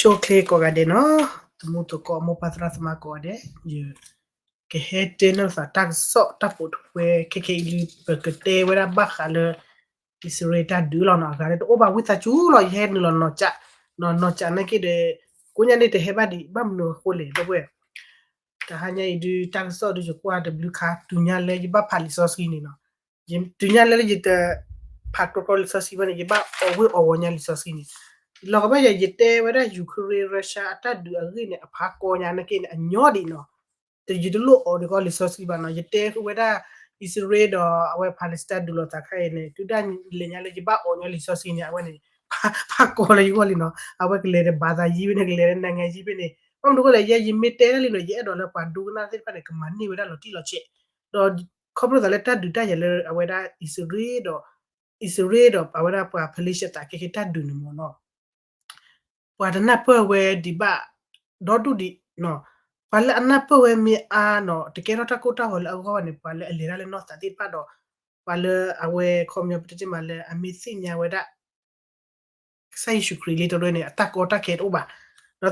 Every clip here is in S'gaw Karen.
ဆိၣ်ချ့ကိးဂၤဒဲးနီၤ, သမူသကိးမိၢ်ပၢ်သရၣ်သမါကိးဂၤဒဲး, ယကဟဲတဲနီၤသးတၢ်ကစီၣ်တၢ်ပိာ်ထွဲခဲခဲအံၤလံ, ပကတဲဝဲဒၣ်ဘၣ်ဃးလၢ အံၣ်စရ့လးတၢ်ဒုးလီၤနီၤ, အဂၤလၢတအိၣ်ဘၣ်ဝံသးစူၤလီၤ, ယဟဲနုာ်လီၤနီၢ်ကၠး, နီၢ်ကၠးနာ်က့ဒီး ကိးညါန့ၣ်တဟဲဘၣ်ဒံး ဘၣ်မနုၤအဃိလဲၣ် ဒီပုၢ်ဝဲၢ် တဟါညါအံၤဒုး တၢ်ကစီၣ်ဒုးယကွၢ်တဘျုးခါ တုၤညါလၢယဘၣ်ဖးလံာ်စီဆှံန့ၣ်နီၤ, တုၤညါလၢယတ ဖးကြီကြီလံာ်စီဆှံဘၣ်န့ၣ် ယဘၣ်အီၣ်ဝ့ၢ်အီၣ်ဝီၤညါလံာ်စီဆှံန့ၣ်, လီၤကဘၣ်ယၤ ယတဲဝဲဒၣ် Ukraine Russia အတၢ်ဒုးအဂ့ၢ်န့ၣ် အဖးကီညါနာ်က့န့ၣ် အညီဒံးနီၤ, ယတလိၣ်အီၣ်ဒံးကီလံာ်စီဆှံဘၣ်နီၤ, ယတဲဝဲဒၣ် အံၣ်စရ့လးဒီးအဝဲ Palestine ဒုးလိာ်သးခါအံၤန့ၣ် တုၤဒၣ်လဲာ်ယဘၣ်အီၣ်ညီလံာ်စီဆှံန့ၣ် အဝဲန့ၣ် ဖးကီလၢယဂီၢ်လံနီၤ, အဝဲကလဲၤဒီး ဘာသာရေး ဖဲန့ၣ် ကလဲၤဒီး နိုင်ငံရေး ဖဲန့ၣ်, ဘၣ်မနုၤအဃိလဲၣ် ယဲယမ့ၢ်တဲတၢ်လံနီၤ ယအဲၣ်ဒိးလၢပှၤဒိကနၣ်သ့ၣ်တဖၣ်န့ၣ် ကမၤန့ၢ်ဝဲဒၣ်လီၤတံၢ်လီၤဆဲး, ဒီးခီဖျိသးလၢတၢ်ဒုးတၢ်ယၤလၢအဝဲဒၣ် အံၣ်စရ့လးဒီး အံၣ်စရ့လးဒီးအဝဲဒၣ်ပှၤဖလ့ၡသးခဲကဲတၢ်ဒုးန့ၣ်မ့ၢ်နီၤ ပှၤတနၢ်ပၢၢ်ဝဲဒံးဘၣ် ဒီဒူၣ်ဒံး, ပှၤလၢအနၢ်ပၢၢ်ဝဲမ့ၢ်အါနီၤ တကဲထီၣ်တၢ်ကိၢ်တၢ်ဂီၤလၢအဂီၢ်ဘၣ်န့ၣ် ပှၤလၢအလဲၤတၢ်လၢနီၢ်သးသ့ၣ်တဖၣ်ဒီး ပှၤလၢအဝဲခီပညီပတဲတ့ၢ်မးလၢအမ့ၢ်သ့ၣ်ညါဝဲဒၣ် ကစၢ်ယ့ၣ်ၡူးခရံာ်လံတရၢန့ၣ် အတၢ်ကီတၢ်ခဲတအိၣ်ဘၣ်,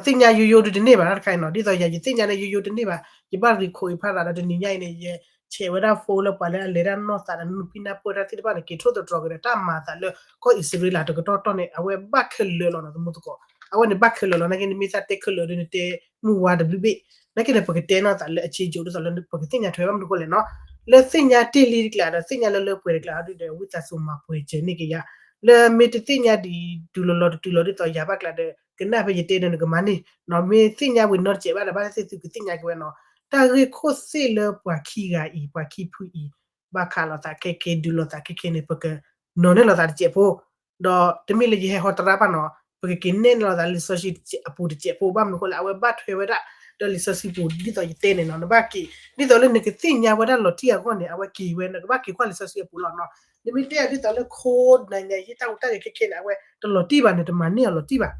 ဒီးသ့ၣ်ညါယိယိဒုးတန့ၢ်ဘၣ်တခါအံၤနီၤ, ဒ်သိးယၤယသ့ၣ်ညါန့ၣ် ယိယိတန့ၢ်ဘၣ်, ယဘၣ်ရံးခိၣ်အံၤဖးရးဒီးတနံၤညါအံၤန့ၣ် ယဆဲးဝဲဒၣ် phone လၢပှၤလၢအလဲၤတၢ်နီၢ်သးဒီးနုာ်ဖံနၢ်ပၢၢ်တၢ်သ့ၣ်တဖၣ်န့ၣ် က့ၤထိၣ်သတြီၤက့ၤဒီးတၢ်မၤသးလၢကီၢ်အံၣ်စရ့လးတကတီၢ်တီၢ်န့ၣ် အဝဲဘၣ်ခဲလၢာ်လီၤနီၤ သမူသကိး, အဝဲန့ၣ်ဘၣ်ခဲလၢာ်လီၤ, နာ်က့နမ့ၢ်သးတဲခဲလၢာ်ဒီးနတဲမုၢ်ဝါတဘျုးဘ့ၣ်, နာ်က့ဒီးပကတဲနီၢ်သးလၢအဆ့ကၠိဒ်သိးလၢပကသ့ၣ်ညါထွဲဘၣ်မနုၤအဃိလဲၣ်နီၤ, လၢသ့ၣ်ညါတ့ၢ်လံတကျါဒီးသ့ၣ်ညါလၢလၢပှဲၤတကျါအီၤဒုးဒီး ဝံသးစူၤမၤပှဲၤစၢၤန့ၢ်က့ၤယၤ, လၢမ့ၢ်တသ့ၣ်ညါဒံးတုၤလီၤလီၤတတုၤလီၤဒ်သိးယၤဘၣ်ကျါဒီး ကနၣ်ဖဲယတဲဒီးနကမၤန့ၢ်နီၤ, မ့ၢ်သ့ၣ်ညါဝံၤနီတစဲးဘၣ်ဒီး ဘၣ်သ့ၣ်သုကသ့ၣ်ညါက့ၤဝဲနီၤ, တၢ်ဂ့ၢ်ခိၣ်သ့ၣ်လၢပှၤခံဂၤအံၤ ပှၤခံဖုအံၤ ဘၣ်ခးလိာ်သးခဲက့ၤဒုးလိာ်သးခဲက့ၤန့ၣ် ပကနီၤန့ၢ်လိာ်သးတစဲးဖိ ဒီးတမ့ၢ်လၢယဟဲဟီတရါဘၣ်နီၤ, ပကက့ၤနဲၣ်န့ၢ်လိာ်သးလၢလံာ်စီဆှံအပူၤတစဲးဖိ ဘၣ်မနုၤအဃိလဲၣ် အဝဲဘၣ်ထွဲဝဲဒၣ် ဒီးလံာ်စီဆှံပူၤ ဒ်သိးယတဲန့ၣ်နီၤ, နဘၣ်က့ၤ ဒ်သိးလၢနကသ့ၣ်ညါဝဲဒၣ်လီၤတံၢ်အဂီၢ်န့ၣ် အဝဲက့ၤဝဲ နကဘၣ်က့ၤကွၢ်လံာ်စီဆှံအပူၤလီၤနီၤ, နမ့ၢ်တဲအီၤဒ်သိးလၢခိၣ်နၤညါယ့ၣ်တၢ်ဟူးတၢ်ဂဲၤခဲခဲန့ၣ် အဝဲတလီၤတံၢ်ဘၣ်န့ၣ် တမၤန့ၢ်အီၤလီၤတံၢ်ဘၣ်,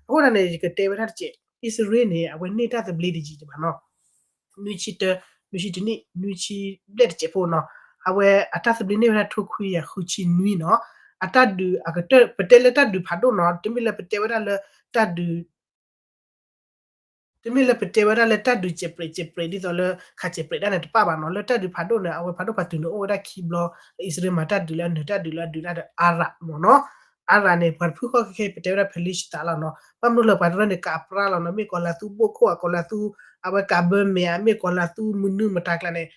အဃိသတးန့ၣ် ယကတဲဝဲဒၣ်တစဲး အံၣ်စရ့လးန့ၣ် အဝဲန့ၢ်တၢ်သဘျ့တယံာ်ဘၣ်နီၤ နွံဆံတၢ နွံဆံတနံၣ် နွံဆံဘျဲၣ်တစဲးဖိနီၤ, အဝဲအတၢ်သဘျ့န့ၢ်ဝဲဒၣ်ထိခွံကယၤဃုဆံနွံနီၤ, အတၢ်ဒုးအကတၢၢ် ပတဲလၢတၢ်ဒုးဖးဒိၣ်နီၤ, တမ့ၢ်လၢပတဲဝဲဒၣ်လၢတၢ်ဒုး တမ့ၢ်လၢပတဲဝဲဒၣ်လၢတၢ်ဒုးစဲးပြဲးစဲးပြဲး ဒ်သိးလၢခးစဲးပြဲးဒၣ်န့ၣ်တပၣ်ဘၣ်နီၤ, လၢတၢ်ဒုးဖးဒိၣ်န့ၣ် အဝဲဖးဒိၣ်ဖးတုၤန့ၣ် အိၣ်ဝဲဒၣ်ခံဘျီ အံၣ်စရ့လးမၤတၢ်ဒုးလၢအနၢၤတၢ်ဒုးလၢအဒုးဒၣ်ဒီးအၤရးမ့ၢ်နီၤ, အၤရးန့ၣ် ပှၤတဖုဃီခဲခဲ ပတဲဝဲဒၣ်ဖလ့ၡသးလီၤနီၤ, ဘၣ်မနုၤလၢပှၤတရၢန့ၣ် ကးပြါလီၤနီၤ, မ့ၢ်ကီၤလၤသူဘိၣ်ခိၣ် အကီၤလၤသူ အဝဲကးဘၢမဲာ် အမ့ၢ်ကီၤလၤသူမနုၤမတၤကျါန့ၣ်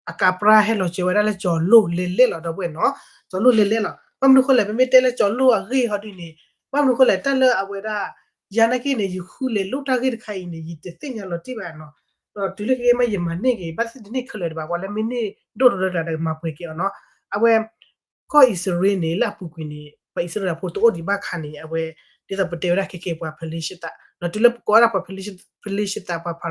အကးပြါဟဲလီၤစၢၤဝဲဒၣ်လၢကၠီၤလိၣ်လဲၤလဲၣ်လီၤ ဒီပုၢ်ဝဲၢ်နီၤ, ကၠီၤလိၣ်လဲၤလဲၣ်လီၤ, ဘၣ်မနုၤဃိလဲၣ် ပမ့ၢ်တဲလၢကၠီၤလိၣ်အဂ့ၢ်ဟီဒ်န့ၣ်, ဘၣ်မနုၤဃိလဲၣ် တၢ်လၢအဝဲဒၣ် ယၤနာ်က့န့ၣ် ယဃုလဲၤလိၣ်တၢ်ဂ့ၢ်တခါအံၤန့ၣ် ယတသ့ၣ်ညါလီၤတံၢ်ဘၣ်နီၤ, ဒီးတုၤလၢခဲကဲမးယမၤန့ၢ်က့ၤ ဘၣ်သ့ၣ်တန့ၢ်ခဲလၢာ်ဒံးဘၣ် ပှၤလၢမ့ၢ်န့ၢ်ဒိၣ်တရၢတဂၤဒီးကမၤပှဲၤက့ၤအီၤနီၤ, အဝဲ ကီၢ်အံၣ်စရ့လးန့ၣ် လၢအပူၤကွံာ်န့ၣ် ပှၤအံၣ်စရ့လးဖိတအိၣ်ဒံးဘၣ်ခါန့ၣ် အဝဲ ဒ်သိးပတဲဝဲဒၣ်ခဲခဲပှၤဖလ့ၡသး ဒီးတုၤလၢပကိးဝဲဒၣ်ပှၤဖလ့ၡသး ပှၤဖ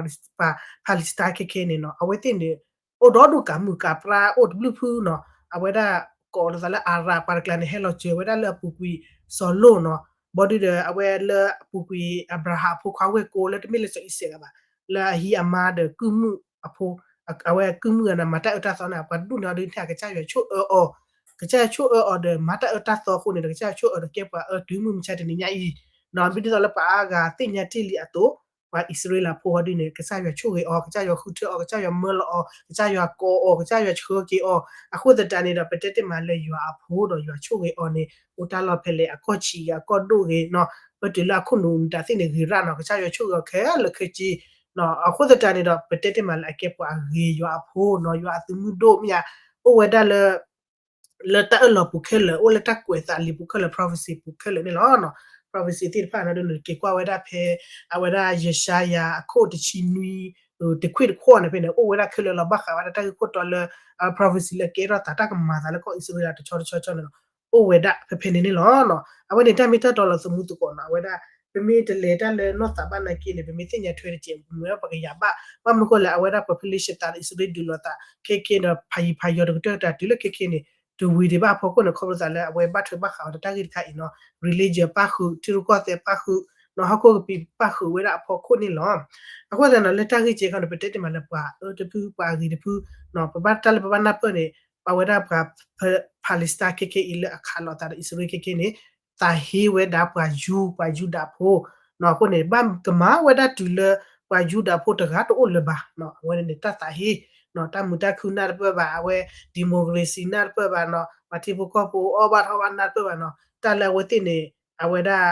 လ့စတါခဲခဲန့ၣ်နီၤ အဝဲသ့ၣ်န့ၣ် အိၣ်ဒီဒူၣ်ကးမုာ်ကးပြါအိၣ်တဘျုးဖုနီၤ, အဝဲဒၣ်ကိးလီၤသးလၢအၤရး ပှၤတကျါန့ၣ် ဟဲလီၤစၢၤဝဲဒၣ်လၢအပူၤကွံာ်စီၤလိၣ်နီၤ, ဘီဒုဒီးအဝဲလၢအပူၤကွံာ်အၤဘြၤဟၣ်အဖိခွါဝဲၢ်ကိလၢတမ့ၢ်လၢစီၤအံၤစဲးဂၤဘၣ်, လၢအဟံးအမါဒီးကုၢ်မုၣ်အဖိ အဝဲကုၢ်မုၣ်ဂၤန့ၣ် မၤတၢ်အၢတၢ်သီန့ၣ် ပှၤဒူၣ်န့ၢ်အီၤဒုးန့ၣ် ကစၢ်ယွၤဆိၣ်အၢအီၤ, ကစၢ်ယွၤဆိၣ်အၢအီၤဒီးမၤတၢ်အၢတၢ်သီအဃိန့ၣ်ဒီး ကစၢ်ယွၤဆိၣ်အၢဒီးကဲပှၤအၢတုၤမုၢ်မဆါတနံၤညါအံၤ, ဒ်သိးလၢပှၤအါဂၤသ့ၣ်ညါတ့ၢ်လံအသိး ပှၤအံၣ်စရ့လးဖိဟီဒ်န့ၣ် ကစၢ်ယွၤဆိၣ်ဂ့ၤအီၤ ကစၢ်ယွၤဃုထၢအီၤ ကစၢ်ယွၤမၢလီၤအီၤ ကစၢ်ယွၤကိးအီၤ ကစၢ်ယွၤဆှၢက့ၤအီၤ, အဃိသတးန့ၣ်ဒီး ပတဲတ့ၢ်မးလၢယွၤအဖိဒီးယွၤဆိၣ်ဂ့ၤအီၤန့ၣ် အိၣ်တၢ်လီၢ်ဖဲလဲၣ် အကီၢ်ဆံးဂ့ၤ အကီၢ်ဒိၣ်ဂ့ၤနီၤ, ပတုၤလၢအခိၣ်နူာ်တၢ်သ့ၣ်န့ၣ် ဂ့ၤရၣ်နီၤ ကစၢ်ယွၤဆိၣ်ဂ့ၤအီၤခဲလၢာ်ခဲဆ့, အဃိသတးန့ၣ်ဒီး ပတဲတ့ၢ်မးလၢအကဲပှၤအဂ့ၤ ယွၤအဖိနီၤ ယွၤအသုးမုၢ်ဒိၣ်မ့ၢ်ဧါ, အိၣ်ဝဲဒၣ်လၢ လၢတၢ်အၢၣ်လီၤပူၤခဲလၢာ် အိၣ်လၢတၢ်ကွဲးသးလံာ်ပူၤခဲလၢာ် prophecy ပူၤခဲလၢာ်န့ၣ်လီၤ. prophecy သ့ၣ်တဖၣ်န့ၣ်ဒီး နက့ၤကွၢ်ဝဲဒၣ်ဖဲ အဝဲဒၣ်ယၡါယၤအခိၣ်တဆံနွံ တခွံၣ်တခွီၣ်န့ၣ် ဖဲန့ၣ် အိၣ်ဝဲဒၣ်ခဲလၢာ်လီၤ. ဘၣ်ဃးဝဲဒၣ်တၢ်ဂ့ၢ်ခိၣ်တီလၢ prophecy လၢကဲထီၣ်သးတၢ်ကမၤသးလၢကီၢ်အံၣ်စရ့လးတဆီတဆီဆီန့ၣ်လီၤ. အိၣ်ဝဲဒၣ်ဖဲဖဲန့ၣ်န့ၣ်လီၤ. အဝဲန့ၣ်တၢ်မ့ၢ်တၢ်တီလီၤ သမူသကိးနီၤ အဝဲဒၣ် ပမ့ၢ်တလဲၤတၢ်လၢနီၢ်သးဘၣ်နာ်က့န့ၣ် ပမ့ၢ်သ့ၣ်ညါထွဲတစဲး မ့ၢ်ဝဲပကယၤဘၣ် ဘၣ်မနုၤဃိလဲၣ် အဝဲဒၣ်ပှၤဖလ့ၡသးဒီးအံၣ်စရ့လးဒုးလိာ်သး ခဲက့ဒီး ဖးယံၤဖးယီၤတကတၢၢ်တၢ်တုၤလၢခဲက့န့ၣ် တဝံၤဒံးဘၣ်အဖီခိၣ်န့ၣ် ခီဖျိသးလၢအဝဲဘၣ်ထွဲဘၣ်ဃးအီၤဒီးတၢ်ဂ့ၢ်တခါအံၤနီၤ religion ပၣ်ဃုာ် ထံရူၢ်ကီၢ်သဲးပၣ်ဃုာ် နီၤ ဟီၣ်ခိၣ်ကပံာ်ပၣ်ဃုာ်ဝဲဒၣ်အဖီခိၣ်န့ၣ်လီၤ. အဃိသတးဒီး လၢတၢ်ဂ့ၢ်ကဲခီန့ၣ် ပတဲတ့ၢ်မးလၢပှၤအၢတဖု ပှၤအဂ့ၤတဖု ပဘၣ်တၢ်လၢပဘၣ်နၢ်ပၢၢ်န့ၣ် ပဝဲဒၣ်ပှၤ Palestine ခဲက့အံၤလၢအခးလိာ်သးဒီးအံၣ်စရ့လးခဲက့န့ၣ် သးဟ့ဝဲဒၣ်ပှၤယူ ပှၤယူဒၤဖိ အဃိန့ၣ် ဘၣ်ကမၤဝဲဒၣ်တုၤလၢ ပှၤယူဒၤဖိတဂၤတအိၣ်လၢၤဘၣ်, အဝဲန့ၣ်တၢ်သးဟ့, တၢ်မုာ်တၢ်ခုနၢ်တပၢၢ်ဘၣ်, အဝဲ democracy နၢ်တပၢၢ်ဘၣ်နီၤ, ပှၤထံဖိကီၢ်ဖိအီၣ်ဘၣ်ထီၣ်ဘၣ်နၢ်တပၢၢ်ဘၣ်နီၤ, တၢ်လၢအဝဲသ့ၣ်န့ၣ် အဝဲဒၣ်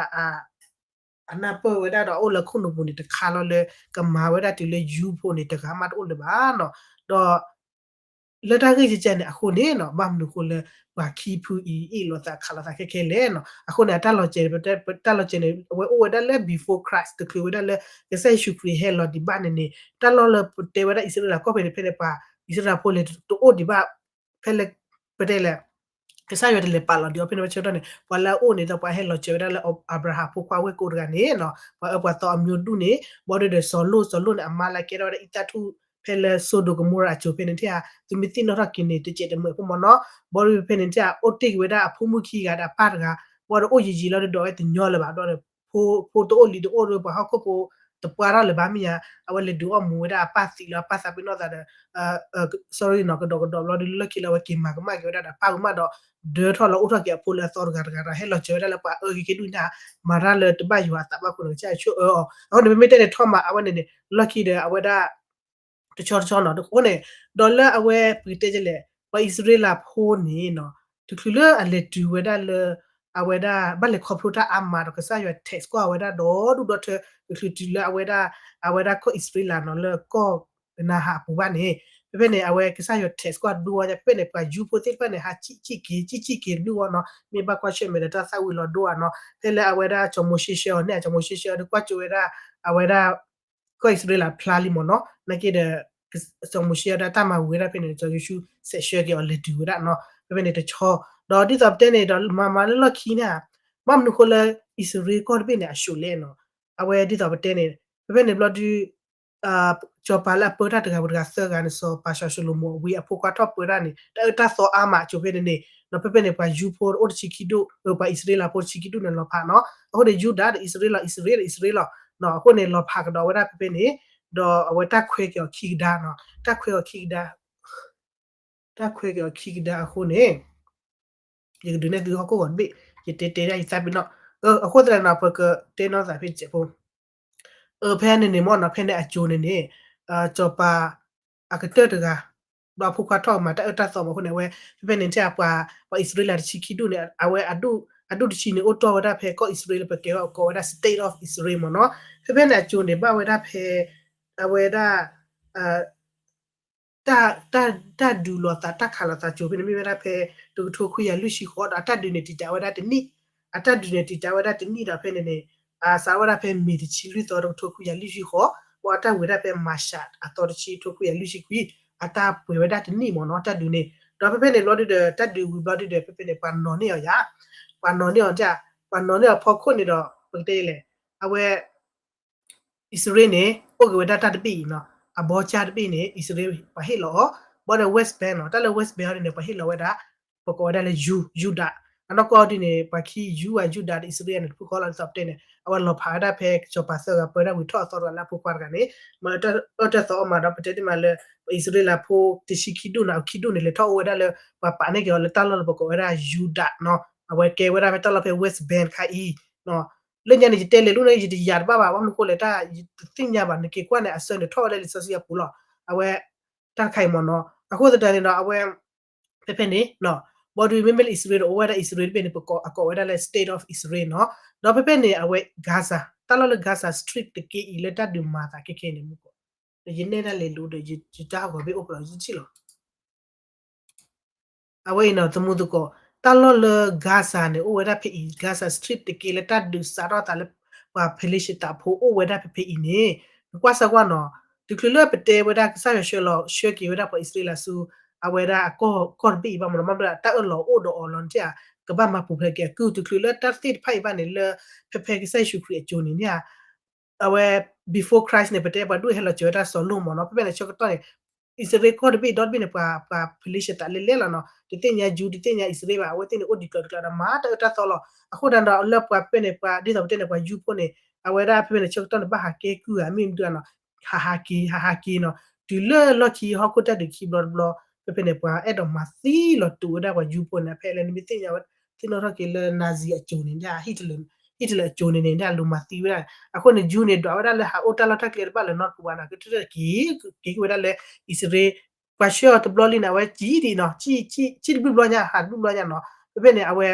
အနၢ်ပၢၢ်ဝဲဒၣ်ဒီးအိၣ်လၢခိၣ်နူာ်ပူၤန့ၣ် တခါလီၤလၢ ကမၤဝဲဒၣ်တုၤလၢယူဖိန့ၣ်တဂၤမးတအိၣ်လၢၤဘၣ်နီၤ, ဒီး လၢတၢ်ဂ့ၢ်ကဲကဲန့ၣ်အဃိန့ၣ်နီၤ, ဘၣ်မနုၤအဃိလၢ ပှၤခံဖုအံၤအ့ၣ်လိာ်သးခးလိာ်သးခဲခဲလဲၣ်နီၤ, အဃိန့ၣ် အတၢ်လီၤစဲး တၢ်လီၤစဲးန့ၣ် အဝဲအိၣ်ဝဲဒၣ်လၢ before Christ တချုးဝဲဒၣ်လၢ ကစၢ်ယ့ၣ်ၡူးခရံာ်ဟဲလီၤဒံးဘၣ်န့ၣ်န့ၣ် တၢ်လီၢ်လၢပတဲဝဲဒၣ်အံၣ်စရ့လးကီၢ်ဖဲန့ၣ် ဖဲန့ၣ်ပှၤ အံၣ်စရ့လးဖိလဲၤတအိၣ်ဒံးဘၣ် ဖဲလၢ ပတဲလဲၣ် ကစၢ်ယွၤတလဲၤပာ်လီၤဒံးအီၤဖဲန့ၣ် ဝဲဆၢကတီၢ်န့ၣ် ပှၤလၢအအိၣ်န့ၣ်ဒီးပှၤဟဲလီၤစဲးဝဲဒၣ်လၢအၤဘြၤဟၣ်ဖိခွါဝဲၢ်ကိတဂၤန့ၣ်နီၤ, ပှၤအၢပှၤသီအမျိုးဒူၣ်န့ၣ် ဘၣ်ဒီးစီၤလိၣ် စီၤလိၣ်န့ၣ် အမါလၢကဲထီၣ်ဝဲဒၣ်အံသၣ်ထူၣ် ဖဲလၢစိဒိၣ်ကမိရၤအစိၤဖဲန့ၣ်ထံၣ်ဧါ, သုမ့ၢ်သ့ၣ်နီၣ်ထီၣ်က့ၤန့ၣ် တစဲးတမှဲးဖိမ့ၢ်နီၤ, ဘၣ်ဒီးဖဲန့ၣ်ထံၣ်ဧါ အိၣ်တ့ၢ်က့ၤဝဲဒၣ်အဖိမုၣ်ခံဂၤဒီးအပၢ်တဂၤ, ဘၣ်ဒီးအိၣ်ယံာ်ယံာ်လီၤဒီးဒိးဝဲတညီလၢၤဘၣ်, ဘၣ်ဒီး ဖိတအိၣ်လံၤတအိၣ်ဒီးပှၤဟီၣ်ခိၣ်ဖိတပှၢ်ထီၣ်လၢၤဘၣ်မ့ၢ်ဧါ, အဝဲလဲၤဒုးအီၣ်မူဝဲဒၣ်အပၢ်သံးလၢအပၢ်သးပ့ၤနီၣ်သးဒီး sorry နီၤ ကဒီးကဒီးဘျီဒီးလၢခံလၢအဝဲက့ၤမၤကမၣ်က့ၤဝဲဒၣ်ဒီးပၢ်ကမၣ်ဒီး ဒၢထီၣ်လီၤအိၣ်ထီၣ်က့ၤအဖိလၢအသီတဂၤတဂၤဒီး ဟဲလီၤစၢၤဝဲဒၣ်လၢပှၤအၢက့ၤက့ၤဒူၣ်န့ၣ် မၤတၢ်လၢတဘၣ်ယွၤအသးဘၣ်အဃိန့ၣ် ကစၢ်ယွၤဆိၣ်အၢအီၤ, အဃိန့ၣ် ပမ့ၢ်တဲန့ၣ်ထီၣ်မးအဝဲန့ၣ်န့ၣ် လီၢ်ခံဒီးအဝဲဒၣ် တဆီတဆီနီၤ အဃိန့ၣ် ဒီးလၢအဝဲပကတဲလဲၣ် ပှၤအံၣ်စရ့လးဖိန့ၣ်နီၤ တချုးလၢအလဲၤတုၤဝဲဒၣ်လၢ အဝဲဒၣ်ဘၣ်လဲၤခီဖျိတၢ်အါမးဒီး ကစၢ်ယွၤ tax ကွၢ်ဝဲဒၣ်ဒီဒူၣ်ဒီထၢ တချုးတုၤလၢအဝဲဒၣ် အဝဲဒၣ်ကီၢ်အံၣ်စရ့လးနီၤ လၢကီၢ်ကနၤဧၣ်အပူၤဘၣ်န့ၣ် ဖဲဖဲန့ၣ် အဝဲကစၢ်ယွၤ tax ကွၢ်ဒူဝဲညါ ဖဲဖဲန့ၣ် ပှၤယူဖိသ့ၣ်တဖၣ်န့ၣ် ဟးစံၣ်စံၣ်က့ၤ စံၣ်စံၣ်က့ၤတဘျုးဂီၢ်နီၤ မ့ၢ်ဘၣ်ကွၢ်ဆၢၣ်မဲာ်ဒီးတၢ်သၣ်ဝံၤလီၤဒိၣ်ဧါနီၤ ဖဲလၢအဝဲဒၣ်စီၤမိၤၡ့ဆှၢအီၤန့ၣ် စီၤမိၤၡ့ဆှၢအီၤဒီးကွၢ်ကၠိဝဲဒၣ် အဝဲဒၣ် ကီၢ်အံၣ်စရ့လးဖျါလံမ့ၢ်နီၤ နာ်က့ဒီး စီၤမိၤၡ့အီၤဒီးတၢ်မၤဝံၤဝဲဒၣ်ဖဲန့ၣ် စီၤယိၤၡူးစဲးဆှၢက့ၤအီၤလဲၤတုၤဝဲဒၣ်နီၤ ဖဲဖဲန့ၣ်တဆီ ဒီးဒ်သိးပတဲန့ၣ်ဒီးမၤမၤလၢလီၢ်ခံန့ၣ် ဘၣ်မနုၤဃိလၢ အံၣ်စရ့လးကီၢ်တဘ့ၣ်န့ၣ် အၡိးလဲၣ်နီၤ အဝဲဒ်သိးပတဲန့ၣ် ဖဲဖဲန့ၣ်ဘျီဒုး စီၤပၤလၢအပၢတၢ်တဂၤပူၤတဂၤသၢဂၤန့ၣ် စီၤပၤၡၤၡလိၤမိၤဝံအဖိခွါထီၣ်ပၢတၢ်န့ၣ် တၢ်အၢတၢ်သီအါမးအစိၤဖဲန့ၣ်န့ၣ် ဒီးဖဲဖဲန့ၣ် ပှၤယူဖိအိၣ်တဆံခံဒူၣ် ပှၤအံၣ်စရ့လးဖိတဆံခံဒူၣ်န့ၣ်လီၤဖးနီၤ အဃိန့ၣ် ယူဒၤဒီးအံၣ်စရ့လး အံၣ်စရ့လး အံၣ်စရ့လး အဃိန့ၣ် လီၤဖးကဒီးဝဲဒၣ်ဖဲဖဲန့ၣ် ဒီးအဝဲတၢ်ခွဲက့ၤအီၤခံကဒါနီၤ တၢ်ခွဲက့ၤအီၤခံကဒါ တၢ်ခွဲက့ၤအီၤခံကဒါအဃိန့ၣ် ယကဒုးနဲၣ်သုဟီၣ်ခိၣ်ဂီၤတဘ့ၣ် ယတဲတဲဒၣ်ယသးပ့ၤနီၣ် အဃိသတးန့ၣ် ပကတဲနီၢ်သးဖဲတစဲးဖိ ဖဲန့ၣ်န့ၣ်မ့ၢ်နီၤ ဖဲန့ၣ်အစိၤန့ၣ်န့ၣ် စီၤပၤ အကတၢၢ်တဂၤ ဒီးအဖိခွါထီၣ်မၤတၢ်အၢတၢ်သီမးအဃိန့ၣ် အဝဲ ဖဲဖဲန့ၣ်ထဲပှၤ ပှၤအံၣ်စရ့လးတဆံခံဒူၣ်န့ၣ် အဝဲအဒူၣ်တဆံန့ၣ် အိၣ်တီၢ်ဝဲဒၣ်ဖဲကီၢ်အံၣ်စရ့လး ပကဲဝဲကိးဝဲဒၣ် State of Israel မ့ၢ်နီၤ ဖဲဖဲန့ၣ်အစိၤန့ၣ် ဘၣ်ဝဲဒၣ်ဖဲ အဝဲဒၣ် တၢ် တၢ် တၢ်ဒုးလိာ်သး တၢ်ခးလိာ်သးစိၤဖဲန့ၣ် မ့ၢ်ဝဲဒၣ်ဖဲ တကထိခွံကယၤလွံၢ်ဆံဃိးဒီး အတၢ်ဒုးန့ၣ်တံာ်တာ်ဝဲဒၣ်တနံၣ်, အတၢ်ဒုးန့ၣ်တံာ်တာ်ဝဲဒၣ်တနံၣ်ဒီးဖဲန့ၣ်န့ၣ် အစးထီၣ်ဝဲဒၣ်ဖဲမ့ၤတဆံလွံၢ်သီ တကထိခွံကယၤလွံၢ်ဆံဃိး, ဘၣ်အတၢ်ဝံၤဝဲဒၣ်ဖဲမၤၡးအသီတဆံ တကထိခွံကယၤလွံၢ်ဆံခွံ, အတၢ်ပှဲၤဝဲဒၣ်တနံၣ်မ့ၢ်နီၤ တၢ်ဒုးန့ၣ်, ဒီးဖဲဖဲန့ၣ်ဘျီဒုဒီး တၢ်ဒုးဝံၤဘျီဒုဒီး ဖဲဖဲန့ၣ် ပှၤနီၤန့ၢ်အီၤယါ, ပှၤနီၤန့ၢ်အီၤ, ပှၤနီၤန့ၢ်အီၤဖီခိၣ်န့ၣ်ဒီး ပကတဲလဲၣ်, အဝဲ အံၣ်စရ့လးန့ၣ် အိၣ်က့ၤဝဲဒၣ်တၢ်တဘ့ၣ်အံၤနီၤ, အဘီကၢ်တဘ့ၣ်န့ၣ် အံၣ်စရ့လးပှၤဟ့ၣ်လီၤအီၤ, ဘၣ်ဒီး West Bank နီၤ, တၢ်လၢ West Bank အီၤဒ်န့ၣ် ပှၤဟ့ၣ်လီၤဝဲဒၣ်, ပကိးဝဲဒၣ်လၢ ယူ, ယူဒၤ, အနီၢ်ကီၢ်ဒ်န့ၣ် ပှၤခံယူဧါ ယူဒၤဒီးအံၣ်စရ့လးန့ၣ် တဖုဃီလီၤဒ်သိးပတဲန့ၣ် အဝဲလီၤဖးဝဲဒၣ်ဖဲစီၤပၤသၢဂၤပၢဒၣ်ဝံၤထီၣ်အသီတဂၤလၢအဖိခွါတဂၤန့ၣ်, မၤအၢတၢ်သီအီၤမးဒီး ပတဲတ့ၢ်မးလၢ ပှၤအံၣ်စရ့လးဖိတဆံခံဒူၣ်န့ၣ် အခံဒူၣ်န့ၣ် လဲၤထီၣ်အိၣ်ဝဲဒၣ်လၢ ပှၤပာ်န့ၢ်က့ၤအီၤလၢတၢ်လီၢ်လၢပကိးဝဲဒၣ် ယူဒၤနီၤ, အဝဲကဲဝဲဒၣ်ဖဲတၢ်လီၢ်ဖဲ West Bank ခါအံၤ လၢညါန့ၣ် ယတဲလဲၤလိၤန့ၣ် ယတယာ်တဘၣ်ဘၣ်, ဘၣ်မနုၤဃိလဲၣ် တၢ်ယတသ့ၣ်ညါဘၣ်, နက့ၤကွၢ်န့ၣ် အဆၢန့ၣ်ထီၣ်ဝဲဒၣ်လံာ်စီဆှံအပူၤလီၤ, အဝဲ တၢ်တခါအံၤမ့ၢ်နီၤ, အဃိသတးန့ၣ်ဒီး အဝဲ ဖဲဖဲန့ၣ် ဘၣ်ဒီးမ့မ့ၢ်လၢအံၣ်စရ့လးဒီး အိၣ်ဝဲဒၣ်အံၣ်စရ့လးတဘ့ၣ်န့ၣ် ပကိး အကိးဝဲဒၣ်လၢ State of Israel နီၤ, ဒီးဖဲဖဲန့ၣ် အဝဲ Gaza တၢ်လီၢ်လၢ Gaza Strip တက့ၢ်အံၤလၢတၢ်ဒုးမၤသးခဲခဲန့ၣ်မ့ၢ်ကီး, ယနဲၣ်ဒၣ်လဲၤလိၤဒီး ယတၢ်ဟးဂီၤဘ့ၣ်အိၣ်ဖျိးယထံၣ်လီၤ. အဝဲအံၤနီၤ သမူသကိး တၢ်လီၢ်လၢ Gaza န့ၣ် အိၣ်ဝဲဒၣ်ဖဲအံၤ Gaza Strip တက့ၢ်လၢတၢ်ဒုးစးထီၣ်သးလၢ ပှၤဖလ့ၡသးဖိအိၣ်ဝဲဒၣ်ဖဲဖဲအံၤန့ၣ်, နကွၢ်စၢ်ကွၢ်နီၤ, တချုးလၢပတဲဝဲဒၣ်ကစၢ်ယွၤဆှၢလီၤဆှၢက့ၤဝဲဒၣ်ပှၤအံၣ်စရ့လးဆူ အဝဲဒၣ်အကီၢ်ကီၢ်တဘ့ၣ်အံၤဘၣ်မ့ၢ်နီၤ, မ့ၢ်ဘၣ်တၢ်အၢၣ်လီၤအိၣ်ဒီးအီၤလီၤန့ၣ်ဧါ, ကဘၣ်မၤပူၤဖျဲးက့ၤအကုၢ် တချုးလၢတၢ်သ့ၣ်တဖၣ်အံၤဘၣ်န့ၣ် လၢဖဲဖဲကစၢ်ယ့ၣ်ၡူးခရံာ်အစိၤန့ၣ်န့ၣ်ဧါ အဝဲ before Christ န့ၣ် ပတဲပှၤဒူၣ်ဟဲလီၤစၢၤဝဲဒၣ်စီၤလိၣ်မ့ၢ်နီၤ, ဖဲဖဲန့ၣ်ဆၢကတီၢ်န့ၣ် အံၣ်စရ့လးကီၢ်တဘ့ၣ်ဒီတဘ့ၣ်န့ၣ် ပှၤ ပှၤဖလ့ၡသးလဲၤလဲၤလီၤနီၤ, တသ့ၣ်ညါယူ တသ့ၣ်ညါအံၣ်စရ့လးဘၣ်, အဝဲသ့ၣ်န့ၣ်အိၣ်ဒံးကျၢၤတကျၢၤဒီးမၤတၢ်အၢတၢ်သီလီၤ, အဃိဒၣ်ဒီးလၢပှၤဖဲဖဲန့ၣ် ပှၤဒ်သိးပတဲန့ၣ် ပှၤယူဖိန့ၣ် အဝဲဒၣ်ဖဲဖဲန့ၣ်ဆၢကတီၢ်န့ၣ် ဘၣ်ဟးကဲကုၢ်ဧါ မ့ၢ်မနုၤဧါနီၤ, ဟးဟးက့ၤ ဟးဟးက့ၤနီၤ, တုၤလၢလီၢ်ခံဟီၣ်ခိၣ်တၢ်ဒုးခံဘျီတဘျီ, ဖဲဖဲန့ၣ် ပှၤအဲၣ်ဒိးမၤသံလီၤတူာ်ဝဲဒၣ်ပှၤယူဖိန့ၣ် ဖဲလၢနမ့ၢ်သ့ၣ်ညါဝဲ သ့ၣ်နီၣ်ထီၣ်က့ၤလၢ Nazi အစိၤန့ၣ် ဟံၣ်တလၢာ် Italy အစိၤန့ၣ်န့ၣ် အလိၤမၤသံဝဲဒၣ်. အဃိန့ၣ် June န့ၣ် ဒွးဝဲဒၣ်လၢဟးအိၣ်တၢ်လီၢ်တၢ်ကျဲတဘၣ်လၢ North Korea နီၤ, ကတၢၢ်က့ၤ က့ၤဝဲဒၣ်လၢ အံၣ်စရ့လး ပှၤဆှၢအီၤတဘျီလံန့ၣ် အဝဲကံဒံးနီၤ, ကံတဘျုးဘျီညါ ဟးတဘျုးဘျီညါနီၤ, ဖဲဖဲန့ၣ် အဝဲ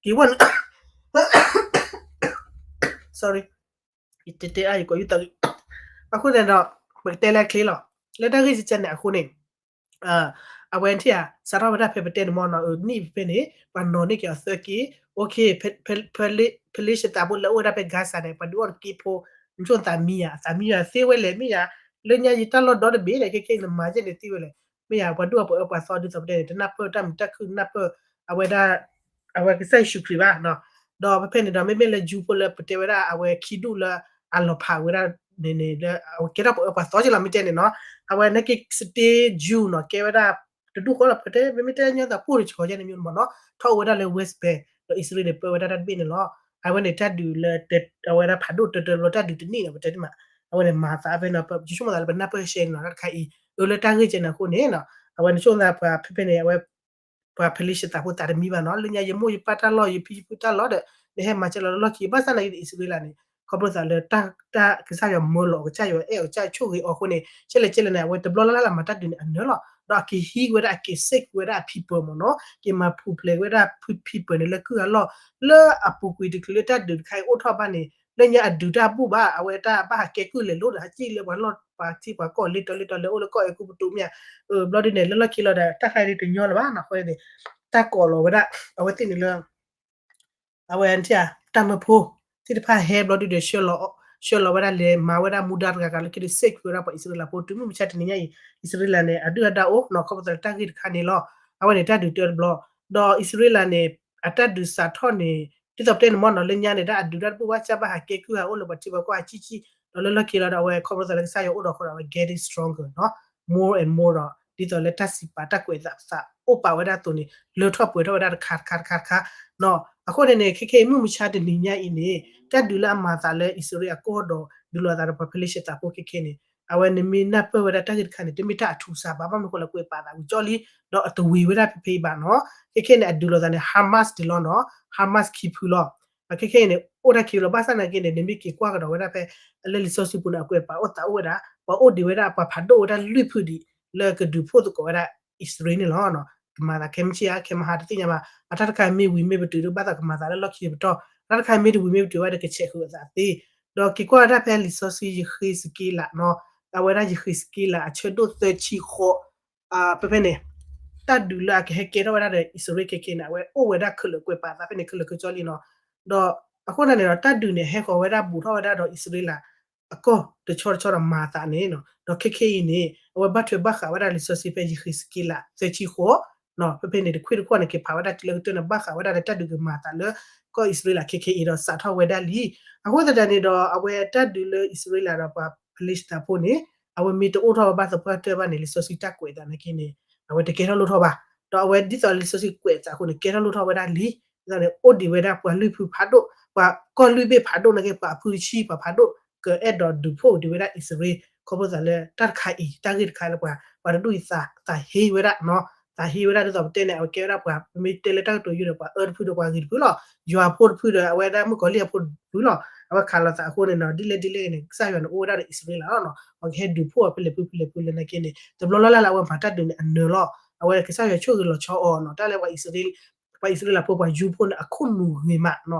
က့ၤဝဲ sorry တဲတဲအါ ယကိးယူၢ်သးဂ့ၤ. အဃိန့ၣ်ဒီး ပကတဲလၢချ့လီၤ, လၢတၢ်ဂ့ၢ်ကဲန့ၣ်အဃိန့ၣ် အဝဲထံၣ်ဧါ စးထီၣ်ဝဲဒၣ်ဖဲပတဲန့ၣ်မ့ၢ်နီၤ, နံၣ်ဖဲဖဲန့ၣ် ပှၤနီၤန့ၢ်က့ၤအီၤသၢက့, OK, ဖဲလ့ၡသးဖိလၢအအိၣ်ဝဲဒၣ်ဖဲ Gaza န့ၣ် ပှၤဒုးအီၣ်တက့ဖိ, နဆိသးမံယၤ အသးမံယၤသ့ဝဲလဲၣ် မ့ၢ်ယၤ, လၢညါယတၢ်လီၢ်ဒီတဘ့ၣ်န့ၣ် ခဲခဲအံၤနမၤကဲန့ၣ်သ့ဝဲလဲၣ်, မ့ၢ်ယၤ ပှၤဒုးအီၣ်ပှၤအၢပှၤသီဒ်သိးပတဲန့ၣ် တနၢ်ပၢၢ်တၢ်မုာ်တၢ်ခုၣ် နၢ်ပၢၢ် အဝဲဒၣ် အဝဲကစၢ်ယ့ၣ်ၡူးခရံာ်ဘၣ်နီၤ. ဒီးဖဲဖဲန့ၣ်ဒီး မ့မ့ၢ်လၢ Jew ဖိလၢပတဲဝဲဒၣ် အဝဲခံဒူၣ်လၢအလီၤဖးဝဲဒၣ်န့ၣ်န့ၣ် လၢအဝဲကဲထီၣ်ပှၤအၢပှၤသီက့လီၤ မ့ၢ်တဲန့ၣ်နီၤ, အဝဲနာ်က့ state Jew နီၤ ကဲဝဲဒၣ်တဒူၣ်ဃီလီၤ ပတဲ မ့မ့ၢ်တဲညီသး ပိၢ်တဆီကဲန့ၣ် မ့ၢ်မ့ၢ်နီၤ ထီၣ်အိၣ်ဝဲဒၣ်လၢ West Bank ဒီးအံၣ်စရ့လးန့ၣ် ပၢဝဲဒၣ်တၢ်တဘ့ၣ်န့ၣ်လီၤ. အဝဲန့ၣ်တၢ်ဒုးလၢ အဝဲဒၣ်ဖးဒိၣ်တၢတၢလီၤ တၢ်ဒုးတနံၣ်နီၤ ပတဲတမး, အဝဲန့ၣ်မၤသးဖဲနီၤ ယဆိကမိၣ်သးလၢပနၢ်ပၢၢ်ရှဲန့ၣ်နီၤ တၢ်တခါအံၤ အၢ လၢတၢ်ဂ့ၢ်ကဲန့ၣ်အဃိန့ၣ်နီၤ အဝဲနဆိကမိၣ်သးပှၤဖဲဖဲန့ၣ် အဝဲ ပှၤဖလ့ၡသးဖိသးတမံဘၣ်နီၤ, လၢညါယမိၢ်ယပၢ်တၢ်လီၢ် ယဖံယဖုတၢ်လီၢ်ဒီး နဟဲမၤစၢၤလီၤလၢလီၢ်ခံ ဘၣ်ဆၣ်နာ်က့ဒီး အံၣ်စရ့လးန့ၣ် ခီဖျိသးလၢ တၢ်ကစၢ်ယွၤမၢလီၤ ကစၢ်ယွၤအဲၣ်အီၤ ကစၢ်ယွၤဆိၣ်ဂ့ၤအီၤအဃိန့ၣ် ကဲလဲၣ်ကဲလဲၣ်န့ၣ် အဝဲတဘျီလၢ်လၢ်လၢမၤတၢ်ဒုးန့ၣ်အနၢၤလီၤ. ဒီးအက့ၤဟံးဝဲဒၣ် အက့ၤ save ဝဲဒၣ်အ people မ့ၢ်နီၤ, က့ၤမၤပူၤဖျဲးဝဲဒၣ် people န့ၣ် လၢကုၢ်အလီၢ် လၢအပူၤကွံာ်တချုးလၢတၢ်ဒုးတခါအံၤအိၣ်ထီၣ်ဘၣ်န့ၣ် လၢညါအဒုးတၢ်ဘူၣ်ဘၣ် အဝဲတၢ်ဘၣ်ဟးကဲကုၢ်လဲၤလိၤဒီး ဟးကံၣ်လၢပှၤလီၢ်ပှၤထံပှၤကီၢ်လ့တီၤလ့တီၤလၢအိၣ်လၢကီၢ်အဲၤကူပတူးမ့ၢ်ဧါ, ဘျီဒ်န့ၣ် လၢလီၢ်ခံလီၤဒီး တၢ်ခါအံၤတညီလၢၤဘၣ်နီၤ, အဃိန့ၣ် တၢ်ကိးလီၤဝဲဒၣ် အဝဲသ့ၣ်န့ၣ်လၢ အဝဲ တၢ်မၢဖိသ့ၣ်တဖၣ်ဟဲဘျီဒုဒီး ဆှၢလီၤဝဲဒၣ်လဲၤမၤဝဲဒၣ် မူဒါတဂၤဂၤလၢခံန့ၣ် save ဝဲဒၣ်ပှၤအံၣ်စရ့လးဖိ တုၤမုၢ်မဆါတနံၤညါအံၤ အံၣ်စရ့လးန့ၣ် အဒုၣ်အဒါအိၣ်နီၤ ခီဖျိလၢတၢ်ဂ့ၢ်တခါန့ၣ်လီၤ. အဝဲန့ၣ်တၢ်ဒုးတၢတဘျီ ဒီးအံၣ်စရ့လးန့ၣ် အတၢ်ဒုးစးထီၣ်န့ၣ် ဒ်သိးပတဲန့ၣ်မ့ၢ်နီၤ လၢညါန့ၣ် တၢ်အဒုးတၢ်တဘူၣ်ဘၣ် ကစၢ်ဘၣ်ဟးကဲကုၢ်ဟးအိၣ်လၢပှၤထံပှၤကီၢ်ဟးကံၣ်ကံၣ် ဒီးလၢလီၢ်ခံလီၤဒီး အဝဲခီဖျိသးလၢကစၢ်ယွၤအိၣ်ဒီးအဃိဒီး အဝဲ getting stronger နီၤ more and more ဒီး ဒ်သိးလၢတၢ်စံးပာ်တၢ်ကွဲးအသးအိၣ်ပာ်ဝဲဒၣ်အသိးန့ၣ် လၢထီၣ်ပှဲၤထီၣ်ဝဲဒၣ်တခါတခါတခါတခါနီၤ. အဃိန့ၣ်န့ၣ် ခဲခဲအံၤမုၢ်မဆါတနံၤညါအံၤန့ၣ် တၢ်ဒုးလၢအမၤသးလၢအံၣ်စရ့လးအကီၢ်ဒီး ဒုးလိာ်သးဒီးပှၤဖလ့ၡသးဖိခဲခဲန့ၣ် အဝဲနမ့ၢ်နၢ်ပၢၢ်ဝဲဒၣ်တၢ်ဂ့ၢ်တခါန့ၣ် တမ့ၢ်တၢ်အထူးအဆးဘၣ် ဘၣ်မနုၤဃိလၢကွဲးပာ်သးဝံၤကၠီလံ ဒီးအတဝံၤဝဲဒၣ်ဖဲဖဲအံၤဘၣ်နီၤ. ခဲခဲန့ၣ် အဒုးလိာ်သးန့ၣ် Hamas ဒံးလီၤနီၤ Hamas ခံဖုလီၤ. ခဲခဲအံၤန့ၣ် အိၣ်တၢ်ခံဖုလီၤ ဘၣ်ဆၣ်နာ်က့န့ၣ် နမ့ၢ်က့ၤကွၢ်ကဒီးဝဲဒၣ်ဖဲ လၢလံာ်စီဆှံပူၤန့ၣ် အကွဲးပာ်အိၣ်သးအိၣ်ဝဲဒၣ် ပှၤအိၣ်ဒံးဝဲဒၣ်ပှၤဖးဒိၣ်ဝဲဒၣ်လွံၢ်ဖုဒံး လၢကဒုးဖှိၣ်သကိးဝဲဒၣ်အံၣ်စရ့လးန့ၣ်လီၤ. ကမၤသးခဲမုၢ်ဆ့ၣ်ဧါ ခဲမုၢ်ဟါတသ့ၣ်ညါဘၣ် အတၢ်တခါမ့ၢ်ဝံၤမ့ၢ်ပတုာ်ဒီးဘၣ်သးကမၤသးလၢလီၢ်ခံပတီၢ် အတၢ်တခါမ့ၢ်တဝံၤမ့ၢ်ပတုာ်ဘၣ်ဒီးကဆဲးဃုာ်အသးသ့ ဒီးက့ၤကွၢ်ဝဲဒၣ်ဖဲလံာ်စီဆှံယဃ့းစက့လးနီၤ အဝဲဒၣ်ယဃ့းစက့လးအဆၢဒိၣ်သၢဆံဃိး ဖဲဖဲန့ၣ် တၢ်ဒုးလၢအကဟဲကဲထီၣ်ဝဲဒၣ်ဒီးအံၣ်စရ့လးခဲခဲန့ၣ် အဝဲအိၣ်ဝဲဒၣ်ခဲလၢာ်ကွဲးပာ်သးဖဲန့ၣ်ခဲလၢာ်ခဲဆ့လံနီၤ. ဒီးအဃိသတးန့ၣ်ဒီး တၢ်ဒုးန့ၣ် ဟဲဃီၤဝဲဒၣ်ဘူးထီၣ်ဝဲဒၣ်ဒီးအံၣ်စရ့လး အကီၢ်တဆီတဆီဒီးမၤသးန့ၣ်နီၤ. ဒီးခဲခဲအံၤန့ၣ် အဝဲဘၣ်ထွဲဘၣ်ဃးဝဲဒၣ်လံာ်စီဆှံဖဲယဃ့းစက့လးသၢဆံဃိး ဖဲဖဲန့ၣ် တခွံၣ်တခီၣ်န့ၣ် က့ၤဖးဝဲဒၣ်တုၤလၢကတၢၢ်န့ၣ် ဘၣ်ဃးဝဲဒၣ်လၢတၢ်ဒုးကမၤသးလၢ ကီၢ်အံၣ်စရ့လးခဲခဲအံၤဒီးစးထီၣ်ဝဲဒၣ်လံ. အဃိသတးန့ၣ်ဒီး အဝဲတၢ်ဒုးလၢအံၣ်စရ့လးဒီးပှၤဖလ့ၡသးဖိန့ၣ် အဝဲမ့ၢ်တအိၣ်ထီၣ်ဝဲဘၣ်သပှၢ်တၢၢ်ဘၣ်န့ၣ် လံာ်စီဆှံတၢ်ကွဲးအသးနာ်က့န့ၣ် အဝဲတကဲထီၣ်လိၣ်ထီၣ်ဘၣ်. ဒီးအဝဲဒ်သိးလံာ်စီဆှံကွဲးအသးအဃိန့ၣ် ကဲထီၣ်လိၣ်ထီၣ်ဝဲဒၣ်လံ. ဒ်သိးန့ၣ် အိၣ်ဒံးဝဲဒၣ်ပှၤလွံၢ်ဖုဖးဒိၣ် ပှၤကီၢ်လွံၢ်ဘ့ၣ်ဖးဒိၣ်နာ်က့ ပှၤအဖုတဆံ ပှၤဖးဒိၣ် ကအဲၣ်ဒိးဒုးဖှိၣ်ဒံးဝဲဒၣ်အံၣ်စရ့လး ခီဖျိသးလၢတၢ်တခါအံၤ တၢ်ဂ့ၢ်တခါလၢပှၤ ပှၤတဒူၣ်အံၤသး သးဟ့ဝဲဒၣ်နီၤ သးဟ့ဝဲဒၣ်ဒ်သိးပတဲန့ၣ် အဝဲကဲဝဲဒၣ်ပှၤ ပမ့ၢ်တဲလၢတၢ်ကတိၤယိဒီး ပှၤအၢတဖုဒီးပှၤဂ့ၤတဖုလီၤ. ယွၤဖိတဖုဒီးအဝဲဒၣ်မုၣ်ကီၤလံၢ်အဖိတဖုလီၤ. အဝဲခးလိာ်သးအဃိန့ၣ်နီၤ ဒ်လဲၣ်ဒ်လဲၣ်န့ၣ် ကစၢ်ယွၤန့ၣ်အိၣ်ဝဲဒၣ်ဒီးအံၣ်စရ့လးလီၤနီၤ. ပှၤကဟဲဒုးဖှိၣ်အီၤဖဲလဲၣ်ဖုဖဲလဲၣ်ဖုလၢနာ်က့န့ၣ် တဘျီလၢ်လၢ်လၢအဝဲမၤတၢ်ဒုးန့ၣ်အနၢၤလီၤ. အဝဲကစၢ်ယွၤဆိၣ်ဂ့ၤလီၤဆီအီၤနီၤ တၢ်လၢပှၤအံၣ်စရ့လး ပှၤအံၣ်စရ့လးဖိ ပှၤယူဖိန့ၣ် အခိၣ်နူာ်ဂ့ၤမးနီၤ.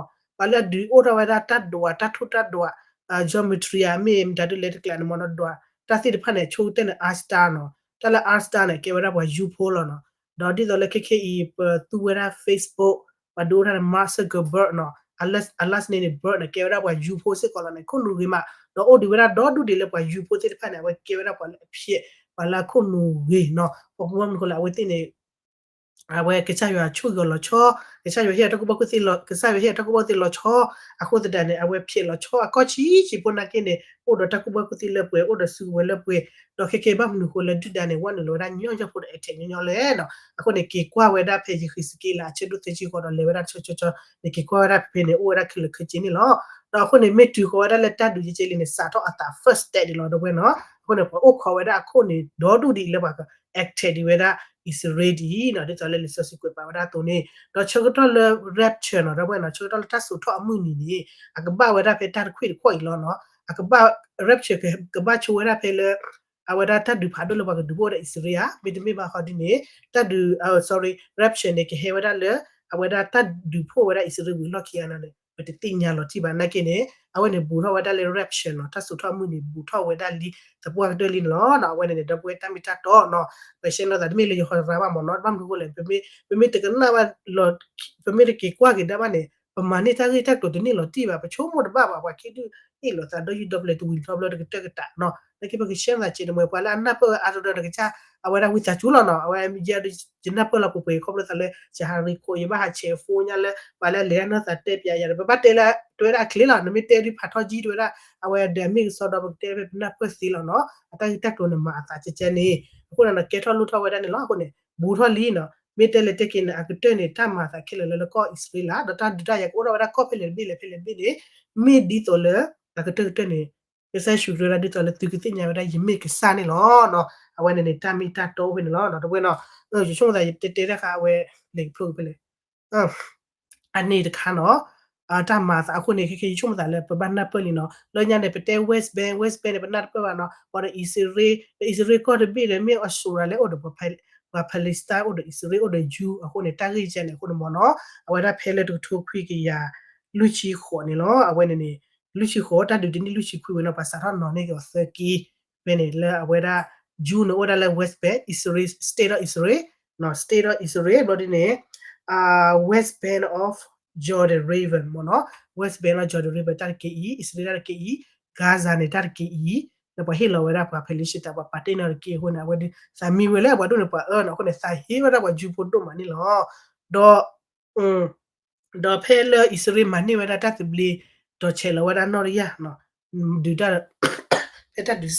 ပှၤလၢအဒုးအိၣ်ထီၣ်ဝဲဒၣ်တၢ်ဒွး တၢ်ထိၣ်တၢ်ဒွး geometry မ့ၢ်မတၤဒုလဲၣ်တကျါန့ၣ်မ့ၢ်နီၤ ဒွး တၢ်သ့ၣ်တဖၣ်န့ၣ် ဆိကတၢၢ်န့ၣ် Ashdod နီၤ. တၢ်လၢ Ashdod န့ၣ် ကဲဝဲဒၣ်ပှၤယူဖိလီၤနီၤ. ဒီးဒ်သိးလၢခဲခဲအံၤ ပသူဝဲဒၣ် Facebook ပှၤဒုးအိၣ်ထီၣ်န့ၣ် Mark Zuckerberg နီၤ အ last name န့ၣ် Berg န့ၣ် ကဲဝဲဒၣ်ပှၤယူဖိစ့ၢ်ကီးလီၤန့ၣ် ခိၣ်နူာ်ဂ့ၤမး ဒီးအိၣ်ဒံးဝဲဒၣ်ဒီဒူၣ်ဒံးလၢပှၤယူဖိသ့ၣ်တဖၣ်န့ၣ် အဝဲကဲဝဲဒၣ်ပှၤလၢအဖျဲး ပှၤလၢအခိၣ်နူာ်ဂ့ၤနီၤ. ပှၤကမၢမနုၤဃိလၢအဝဲသ့ၣ်န့ၣ် အဝဲကစၢ်ယွၤဆိၣ်ဂ့ၤအီၤလီၤဆီ, ကစၢ်ယွၤဟ့ၣ်အတၢ်ကူၣ်ဘၣ်ကူၣ်သ့, ကစၢ်ယွၤဟ့ၣ်အတၢ်ကူၣ်ဘၣ်ကူၣ်သ့လီၤဆီ, အဃိသတးန့ၣ် အဝဲဖျဲးလီၤဆီအကီၢ်ဆံးဆံးဖိနာ်က့န့ၣ် အိၣ်ဒီးတၢ်ကူၣ်ဘၣ်ကူၣ်သ့လၢပှဲၤ အိၣ်ဒီးစုကဝဲၤလၢပှဲၤ, ဒီးခဲကဲဘၣ်မနုၤဃိလၢဒုၣ်ဒါန့ၣ် ဝဲနုာ်လီၤဝဲဒၣ်ညီညီဖိဒီး attack ညီညီလဲၣ်နီၤ. အဃိန့ၣ် က့ၤကွၢ်ဝဲဒၣ်ဖဲယဃ့းစက့လး အဆၢဒိၣ်သၢဆံဃိးဒီးလဲၤဝဲဒၣ်တဆီဆီဆီန့ၣ် က့ၤကွၢ်ဝဲဒၣ်ဖဲဖဲန့ၣ် အိၣ်ဝဲဒၣ်ခဲလၢာ်ခဲဆ့န့ၣ်လီၤ. ဒီးအဃိန့ၣ် မ့ၢ်တုၤဃီၤဝဲဒၣ်လၢတၢ်ဒုးကဲကဲလံန့ၣ် စးထီၣ်အသး first step ဒံးလီၤ ဒီပုၢ်ဝဲၢ်နီၤ. အဃိန့ၣ် ပှၤအိၣ်ခိးဝဲဒၣ်အခိၣ်န့ၣ် ဒီဒူၣ်ဒံးလၢပှၤက attack ဒံးဝဲဒၣ် အံၣ်စရ့လးဒ်အံၤနီၤ ဒ်သိးလၢလံာ်စီဆှံကွဲးပာ်ဝဲဒၣ်အသိးန့ၣ် ဒီးဆၢကတီၢ်လၢ rapture နီၤ ဒီပုၢ်ဝဲၢ်နီၤ ဆၢကတီၢ်လၢတၢ်စိာ်ထီၣ်အမုၢ်နံၤန့ၣ် အကဘၣ်ဝဲဒၣ်ဖဲတၢ်တခွံၣ်တခီၣ်အံၤလီၤနီၤ အကဘၣ် rapture ကဘၣ်ဆိဝဲဒၣ်ဖဲလၢ အဝဲဒၣ်တၢ်ဒုးဖးဒိၣ်လၢပှၤကဒုးဖှိၣ်ဝဲဒၣ်အံၣ်စရ့လးဧါ မ့တမ့ၢ်ဘၣ်ဃီဒ်န့ၣ် တၢ်ဒုး sorry rapture န့ၣ် ကဟဲဝဲဒၣ်လၢ အဝဲဒၣ်တၢ်ဒုးဖှိၣ်ဝဲဒၣ်အံၣ်စရ့လးဝံၤလီၢ်ခံအါန့ၣ် ပတသ့ၣ်ညါလီၤတံၢ်ဘၣ်နာ်က့န့ၣ် အဝဲန့ၣ်ဘူးထီၣ်ဝဲဒၣ်လၢ rapture နီၤ တၢ်စိာ်ထီၣ်အမုၢ်နံၤဘူးထီၣ်ဝဲဒၣ်လံ သပှၢ်ကတၢၢ်လံန့ၣ်လီၤနီၤ အဝဲန့ၣ်န့ၣ် ဒီပုၢ်ဝဲၢ်တၢ်မ့ၢ်တၢ်တီနီၤ ပဆဲးနီၤသးတမ့ၢ်လၢယဟီရၤဘၣ်မ့ၢ်နီၤ ဘၣ်မနုၤအဃိလဲၣ် ပမ့ၢ်တကနၣ်ဘၣ်လီၤ ပမ့ၢ်တက့ၤကွၢ်က့ၤဒၣ်ဘၣ်န့ၣ် ပမၤန့ၢ်တၢ်ဂ့ၢ်တၢ်ကျိၤတန့ၢ်လီၤတံၢ်ဘၣ် ပဆိကမိၣ်တဘၣ်ဘၣ် ပှၤခံဒုၣ်အ့ၣ်လိာ်သးဒီးယူၢ်ဒီပလဲၤ တဝံၤတထီဘျီတကတၢၢ်ကတၢၢ်နီၤ နာ်က့ပကဆှၢသးက့န့ၣ် မ့ၢ်ပှၤလၢအနၢ်ပၢၢ်အါတဒီးတကစၢ် အဝဲဒၣ်ဝံသးစူၤလီၤနီၤ အဝဲယနၢ်ပၢၢ်လီၤပှဲၤပှဲၤခီဖျိသးလၢ ယဟးရံခိၣ် ယဘၣ်ဟးဆဲးဖိညါလၢ ပှၤလၢအလဲၤတၢ်နီၢ်သးတဲပၠးယၤဒီး ပဘၣ်တဲလၢ တဝဲဒၣ်အချ့လီၤ နမ့ၢ်တဲဒုးဖးထီၣ်ကံတဝဲဒၣ် အဝဲဒီးအမ့ၢ်ကစီဒီးပကတဲဖဲပနၢ်ပၢၢ်သ့လီၤနီၤ အတၢ်ဂ့ၢ်တၢ်ကျိၤန့ၣ်မၤအသးကဲကဲန့ၣ် အဃိန့ၣ် ကဲထီၣ်လိၣ်ထီၣ်ဝဲဒၣ်န့ၣ်လီၤ အဃိန့ၣ် ဘူးထီၣ်လံနီၤ မ့ၢ်တဲလဲၤတဲက့ၤန့ၣ် အကတၢၢ်န့ၣ် တၢ်မၤအသးခဲလၢာ်လၢလၢကီၢ်အံၣ်စရ့လး ဒီးတၢ်ဒုးတၢ်ယၤကအိၣ်ထီၣ်ဝဲဒၣ်ကီၢ်ဖဲလဲၣ်တဘ့ၣ်လဲၣ်ဖဲလဲၣ်တဘ့ၣ်န့ၣ် မ့ၢ်ဒ်သိးလၢ အကတၢၢ်ကတၢၢ်န့ၣ် ကစၢ်ယ့ၣ်ၡူးခရံာ်ဝဲဒၣ်ဒ်သိးလၢသုကသ့ၣ်ညါဝဲဒၣ်ယမ့ၢ်ကစၢ်န့ၣ်လီၤနီၤ အဝဲန့ၣ်န့ၣ် တၢ်မ့ၢ်တၢ်တီအိၣ်ဖဲန့ၣ်လီၤ ဒီပုၢ်ဝဲၢ်နီၤ ယဆိကမိၣ်သးယတဲတဲတၢ်ဃါအဝဲ လဲၤကဖျိကဖဲလဲၣ် အန့ၣ်တခါနီၤ တၢ်မၤအသးအဃိန့ၣ် ခဲခဲယဆိကမိၣ်သးလၢပဘၣ်နၢ်ပၢၢ်လံနီၤ လၢညါန့ၣ် ပတဲ West Bank West Bank န့ၣ် ပနၢ်တပၢၢ်ဘၣ်နီၤ ပှၤဒီးအံၣ်စရ့လး ဒီးအံၣ်စရ့လးကီၢ်တဘ့ၣ်ဒီး မ့ၢ်အီၤစိၤရၤလဲၣ်အိၣ်ဒီး ပှၤ Palestine အိၣ်ဒီးအံၣ်စရ့လးအိၣ်ဒီး Jew အဃိန့ၣ် တၢ်ဂ့ၢ်ကဲန့ၣ် အဃိန့ၣ်မ့ၢ်နီၤ အဝဲဒၣ်ဖဲလၢတကထိခွံကယၤ လွံၢ်ဆံဃိးန့ၣ်လီၤ အဝဲန့ၣ်န့ၣ် လွံၢ်ဆံဃိး တၢ်ဒုးတနံၣ်လွံၢ်ဆံခွံဝံၤနီၤ ပှၤစးထီၣ်နီၤန့ၢ်က့ၤအီၤသၢက့ ဖဲန့ၣ်လၢအဝဲဒၣ် Jew န့ၣ်အိၣ်ဝဲဒၣ်လၢ West Bank Israel State of Israel နီၤ State of Israel ဘျီဒ်န့ၣ် West Bank of Jordan River မ့ၢ်နီၤ West Bank of Jordan River တၢ်တက့ၢ်အံၤ အံၣ်စရ့လးတၢ်တက့ၢ်အံၤ Gaza န့ၣ်တၢ်တက့ၢ်အံၤ ဒီးပှၤဟ့ၣ်လီၤဝဲဒၣ်ပှၤ Palestine တၢ်ပှၤပာ်တ့ၢ်နီၤတက့ၢ်အဃိန့ၣ် အဝဲဒၣ်သးမံဝဲလၢအပှၤဒိၣ်န့ၢ်ပှၤအၢနီၤ အဃိန့ၣ် သးဟ့ဝဲဒၣ်ပှၤ Jew ဖိဒိၣ်မးန့ၣ်လီၤ ဒီး ဒီးဖဲလၢအံၣ်စရ့လးမၤန့ၢ်ဝဲဒၣ်တၢ်သဘျ့ ဒီးဆဲးလီၤဝဲဒၣ်နီၣ်တယၢ် ဒုးတၢ် ဖဲတၢ်ဒုး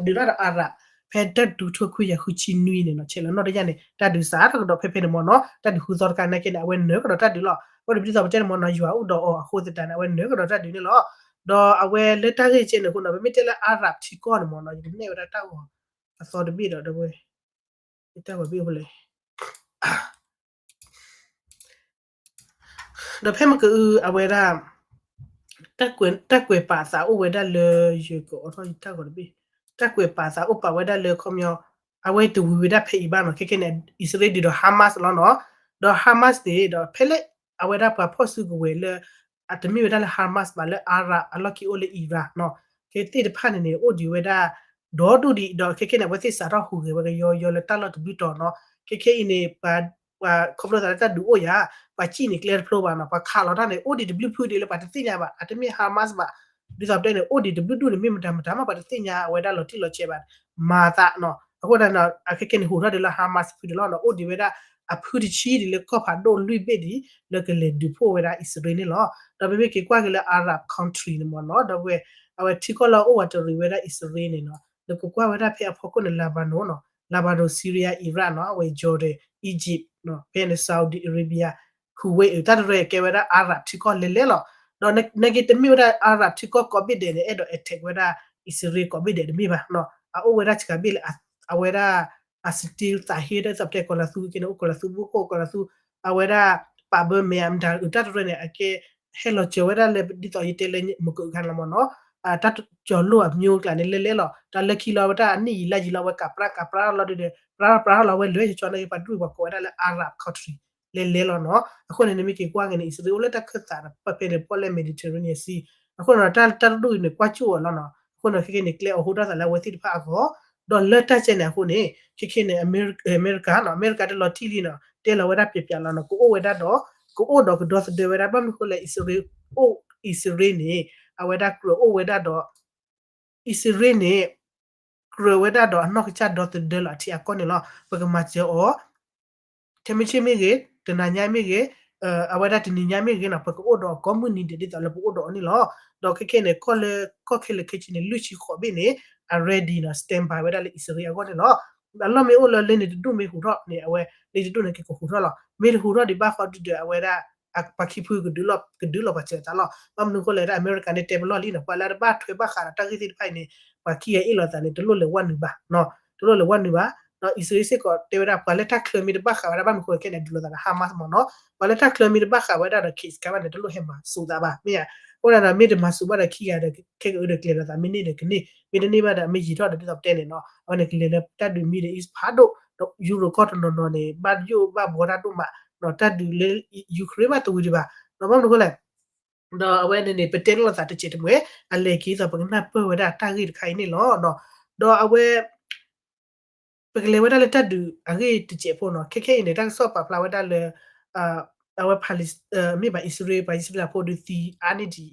ဒုးတၢ်ဒီး Arab ဖဲတၢ်ဒုးထိခွံကယၤဃုဆံနွံန့ၣ်နီၤ ဆဲးလီၤနီၣ်တယၢ်န့ၣ် တၢ်ဒုးစးထီၣ်ကဒီးဖဲဖဲန့ၣ်မ့ၢ်နီၤ တၢ်ဒုးဃုသီတခါနာ်က့န့ၣ် အဝဲနၢၤကဒီးတၢ်ဒုးလီၤ အဃိန့ၣ်ဒ်သိးပတဲန့ၣ်မ့ၢ်နီၤ ယွၤအိၣ်ဒီးအီၤအဃိသတးန့ၣ် အဝဲနၢၤကဒီးတၢ်ဒုးန့ၣ်လီၤ ဒီးအဝဲလၢတၢ်ဂ့ၢ်ကဲန့ၣ်အဃိနီၤ ပမ့ၢ်တဲလၢ Arab ထံကီၢ်န့ၣ်မ့ၢ်နီၤ ယကနဲၣ်ဝဲဒၣ်တၢ်ဂီၤအသီတဘ့ၣ်ဒီး ဒီပုၢ်ဝဲၢ် တၢ်ဂီၤဘ့ၣ်အိၣ်ဖဲလဲၣ် ဒီးဖဲမ့ၢ်ကအု အဝဲဒၣ် တၢ်ကွဲးပာ်သးအိၣ်ဝဲဒၣ်လၢ ယကအိးထီၣ်ယတၢ်ဂီၤတဘ့ၣ် တၢ်ကွဲးပာ်သးအိၣ်ပာ်ဝဲဒၣ်လၢခီပညီ အဝဲတဝံၤဝဲဒၣ်ဖဲအံၤဘၣ်နီၤ ခဲခဲန့ၣ် အံၣ်စရ့လးဒုးဒီး Hamas လီၤနီၤ ဒီး Hamas န့ၣ်ဒီး ဖဲလၢ အဝဲဒၣ်ပှၤဖီၣ်စုကဝဲၤလၢ အတမ့ၢ်ဝဲဒၣ်လၢ Hamas ဘၣ်လၢ Arab အလီၢ်ခံအိၣ်လၢ Iran နီၤ ခဲသ့ၣ်တဖၣ်န့ၣ်န့ၣ် အိၣ်ဒံးဝဲဒၣ် ဒီဒူၣ်ဒံး ဒီးခဲခဲန့ၣ် အဝဲသ့ၣ်စးထီၣ်ဟူးဂဲၤဝဲကယီယီလၢတၢ်လီၢ်တဘျုးတီၤနီၤ ခဲခဲအံၤန့ၣ် ပှၤ ပှၤခီဖျိသးလၢတၢ်ဒုးအိၣ်ယၤ ပှၤစံၣ်န့ၣ်ကျဲတဖျိဘၣ်နီၤ ပှၤခးလီၤတၢ်န့ၣ် အိၣ်ဒံးတဘျုးဖုဒံးလၢပှၤတသ့ၣ်ညါဘၣ် အတမ့ၢ် Hamas ဘၣ် ဒ်သိးပတဲန့ၣ် အိၣ်ဒံးတဘျုးဒူၣ်န့ၣ် မ့ၢ်မတၤမတၤမ့ၢ်ပှၤတသ့ၣ်ညါအဝဲဒၣ်လီၤတံၢ်လီၤဆဲးဘၣ် မၤသးနီၤ အဃိသတးန့ၣ် အခဲခဲန့ၣ် ဟူးထီၣ်ဒံးလၢ Hamas ဖုဒံးလီၤနီၤ အိၣ်ဒံးဝဲဒၣ် အဖုတဆံဒံးလၢကီၢ်ဖးဒိၣ်လွံၢ်ဘ့ၣ်ဒံး လၢကလဲၤဒုးဖှိၣ်ဝဲဒၣ်အံၣ်စရ့လးန့ၣ်လီၤ ဒီးပမ့ၢ်က့ၤကွၢ်က့ၤလၢ Arab country န့ၣ်မ့ၢ်နီၤ ဒီးဝဲ အဝဲထံကီၢ်လၢအအိၣ်ဝးတရံးဝဲဒၣ်အံၣ်စရ့လးန့ၣ်နီၤ နကကွၢ်ဝဲဒၣ်ဖဲအဖီခိၣ်န့ၣ် Lebanon နီၤ Lebanon Syria Iraq နီၤ အဝဲ Jordan Egypt နီၤ ဖဲန့ၣ် Saudi Arabia Kuwait တၢ်တရၢကဲဝဲဒၣ် Arab ထံကီၢ်လဲၤလဲၤလီၤ ဒီးနက့တမ့ၢ်ဝဲဒၣ် Arab ထံကီၢ်ကိးဘ့ၣ်ဒဲးန့ၣ် အဲၣ်ဒိး attack ဝဲဒၣ်အံၣ်စရ့လးကိးဘ့ၣ်ဒဲးတမ့ၢ်ဘၣ်နီၤ အအိၣ်ဝဲဒၣ်ဆံးကၤဘ့ၣ်လၢ အဝဲဒၣ် အ still သးဟ့ ဒ်သိးပတဲကီၤလၤသူက့န့ၣ် အိၣ်ကီၤလၤသူဘိခိၣ် ကီၤလၤသူ အဝဲဒၣ် ပာ်ဘၢမဲာ်အမတၤအုးတၢ်တရၢန့ၣ် အကဲ ဟဲလီၤစၢၤဝဲဒၣ်လၢ ဒ်သိးယတဲလၢမုၢ်ကဂၤလီၤမ့ၢ်နီၤ တၢ်ကၠီၤလိၣ်အမျိုးအကျါန့ၣ် လဲၤလဲၤလီၤ တၢ်လၢခံလီၤဝဲတၢ်အနံၣ်ယံာ်လါယံာ်လီၤ အဝဲကးပြၢကးပြၢလီၤဒုးဒီး ပြၢပြၢလီၤဝဲလဲၤကၠီန့ၣ် ပှၤဒူၣ်ပှၤကိးဝဲဒၣ်လၢ Arab country လဲၤလဲၤလီၤနီၤ အဃိန့ၣ် နမ့ၢ်က့ၤကွၢ်က့ၤန့ၣ် အံၣ်စရ့လးအိၣ်လၢတၢ်ခၢၣ်သးဒီး ပှၤဖဲန့ၣ် ပီၣ်လဲၣ် Mediterranean Sea အဃိန့ၣ် တၢ်တရူၣ်အံၤန့ၣ် ကွၢ်ကၠိၣ်အီၤလီၤနီၤ အဃိန့ၣ် ခဲခဲန့ၣ် ကျဲအိးထီၣ်တၢ်သးလၢအဝဲသ့ၣ်တဖၣ်အဂီၢ် ဒီးလၢတၢ်ကဲန့ၣ်အဃိန့ၣ် ခဲခဲန့ၣ် အမဲရကၤနီၤ အမဲရကၤတလီၤတံၢ်လံနီၤ တဲလီၤဝဲဒၣ်ပျးပျးလီၤနီၤ ကအိၣ်ဝဲဒၣ်ဒီး ကအိၣ်ဒီးကဒီသဒၢဝဲဒၣ် ဘၣ်မနုၤဃိလဲၣ် အံၣ်စရ့လး အိၣ်အံၣ်စရ့လးန့ၣ် အဝဲဒၣ်ကြၢးအိၣ်ဝဲဒၣ်ဒီး အံၣ်စရ့လးန့ၣ် ကြၢးဝဲဒၣ်ဒီးအနီၢ်ကစၢ်ဒီသဒၢလီၤအထံအကီၢ်န့ၣ်လီၤ ပကမၤစၢၤအီၤ ခဲမုၢ်ဆ့ၣ်မ့ၢ်ဂ့ၤ တနၤညါမ့ၢ်ဂ့ၤ အဝဲဒၣ်တနံၤညါမ့ၢ်ဂ့ၤနီၤ ပကအိၣ်ဒီးအီၤကိးမုၢ်နံၤဒဲးဒ်သိးလၢပအိၣ်ဒီးအီၤန့ၣ်လီၤ. ဒီးခဲခဲန့ၣ် ကီၢ်လၢကီၢ်ခဲလၢာ်ခဲဆ့န့ၣ် လွံၢ်ဆံဃိးဘ့ၣ်န့ၣ် အ ready နီၤ standby ဝဲဒၣ်လၢအံၣ်စရ့လးအဂီၢ်န့ၣ်လီၤ. အလီၢ်မ့ၢ်အိၣ်လၢလ့န့ၣ်တဒူၣ်မ့ၢ်ဟူးထီၣ်န့ၣ် အဝဲလ့တဒူၣ်န့ၣ်က့ၤကဟူးထီၣ်လီၤ. မ့ၢ်တဟူးထီၣ်ဒံးဘၣ်ဃီဒုဒီး အဝဲဒၣ် ပှၤခံဖုကဒုးလီၤပှၤစၢၤအသးလီၤ. ဘၣ်မနုၤအဃိလဲၣ် အမဲရကၤန့ၣ်တဲပလီၢ်လံနီၤ ပှၤလၢတဘၣ်ထွဲဘၣ်ဃးဒီးတၢ်ဂ့ၢ်သ့ၣ်တဖၣ်အံၤန့ၣ် ပှၤခံဂၤအ့ၣ်လိာ်သးန့ၣ် တလိၣ်လဲၤဝဲနုာ်ဘၣ် တလိၣ်လဲၤဝဲနုာ်ဘၣ်. ဒီးအံၣ်စရ့လးစ့ၢ်ကီးတဲဝဲဒၣ် ပှၤလၢတၢ်ချၢမ့ၢ်တဘၣ်ဃးဝဲဒၣ် ဘၣ်မနုၤအဃိလဲၣ် ခဲအံၤန့ၣ် ဒုးလိာ်သးဒီး Hamas မ့ၢ်နီၤ, ပှၤလၢတၢ်ချၢမ့ၢ်တဘၣ်ဃးဝဲဒၣ်ဒီး case ကါဘၣ်န့ၣ် တလိၣ်ဟဲမၤစူၤသးဘၣ် မ့ၢ်ဧါ. အဃိသတးဒီး မ့ၢ်တမၤစူၤဘၣ်ဒီးခံဂၤဒီး ခဲကအုဒီးကျဲၤလိာ်သး မ့ၢ်န့ၢ်ဒီးကန့ၢ် မ့ၢ်တန့ၢ်ဘၣ်ဒီး အမ့ၢ်ယံာ်ထီၣ်ဒီး ဒ်သိးပတဲန့ၣ်နီၤ အဝဲန့ၣ်ကလဲၤလၢတၢ်ဒုး Middle East ဖးဒိၣ် ဒီး Europe ကီၢ်တနီၤနီၤန့ၣ် ဘၣ်ယိၣ်ဘၣ်ဘှီတၢ်ဒိၣ်မး ဒီးတၢ်ဒုးလၢ Ukraine ဘၣ်တဝံၤဒံးဘၣ် ဒီးဘၣ်မနုၤအဃိလဲၣ် ဒီးအဝဲန့ၣ်န့ၣ် ပတဲလိာ်သးတစဲးတမှဲၤ အလဲၤက့ၤဒ်သိးပကနၢ်ပၢၢ်ဝဲဒၣ်တၢ်ဂ့ၢ်တခါအံၤန့ၣ်လီၤ. ဒီးအဝဲ ပကလဲၤဝဲဒၣ်လၢတၢ်ဒုးအဂ့ၢ်တစဲးဖိနီၤ ခဲခဲအံၤန့ၣ် တၢ်ကစီၣ်ပာ်ဖျါဝဲဒၣ်လၢ အဝဲ မ့ၢ်ဘၣ်အံၣ်စရ့လး ပှၤအံၣ်စရ့လးဖိဒုးသံအါန့ၢ်ဒံး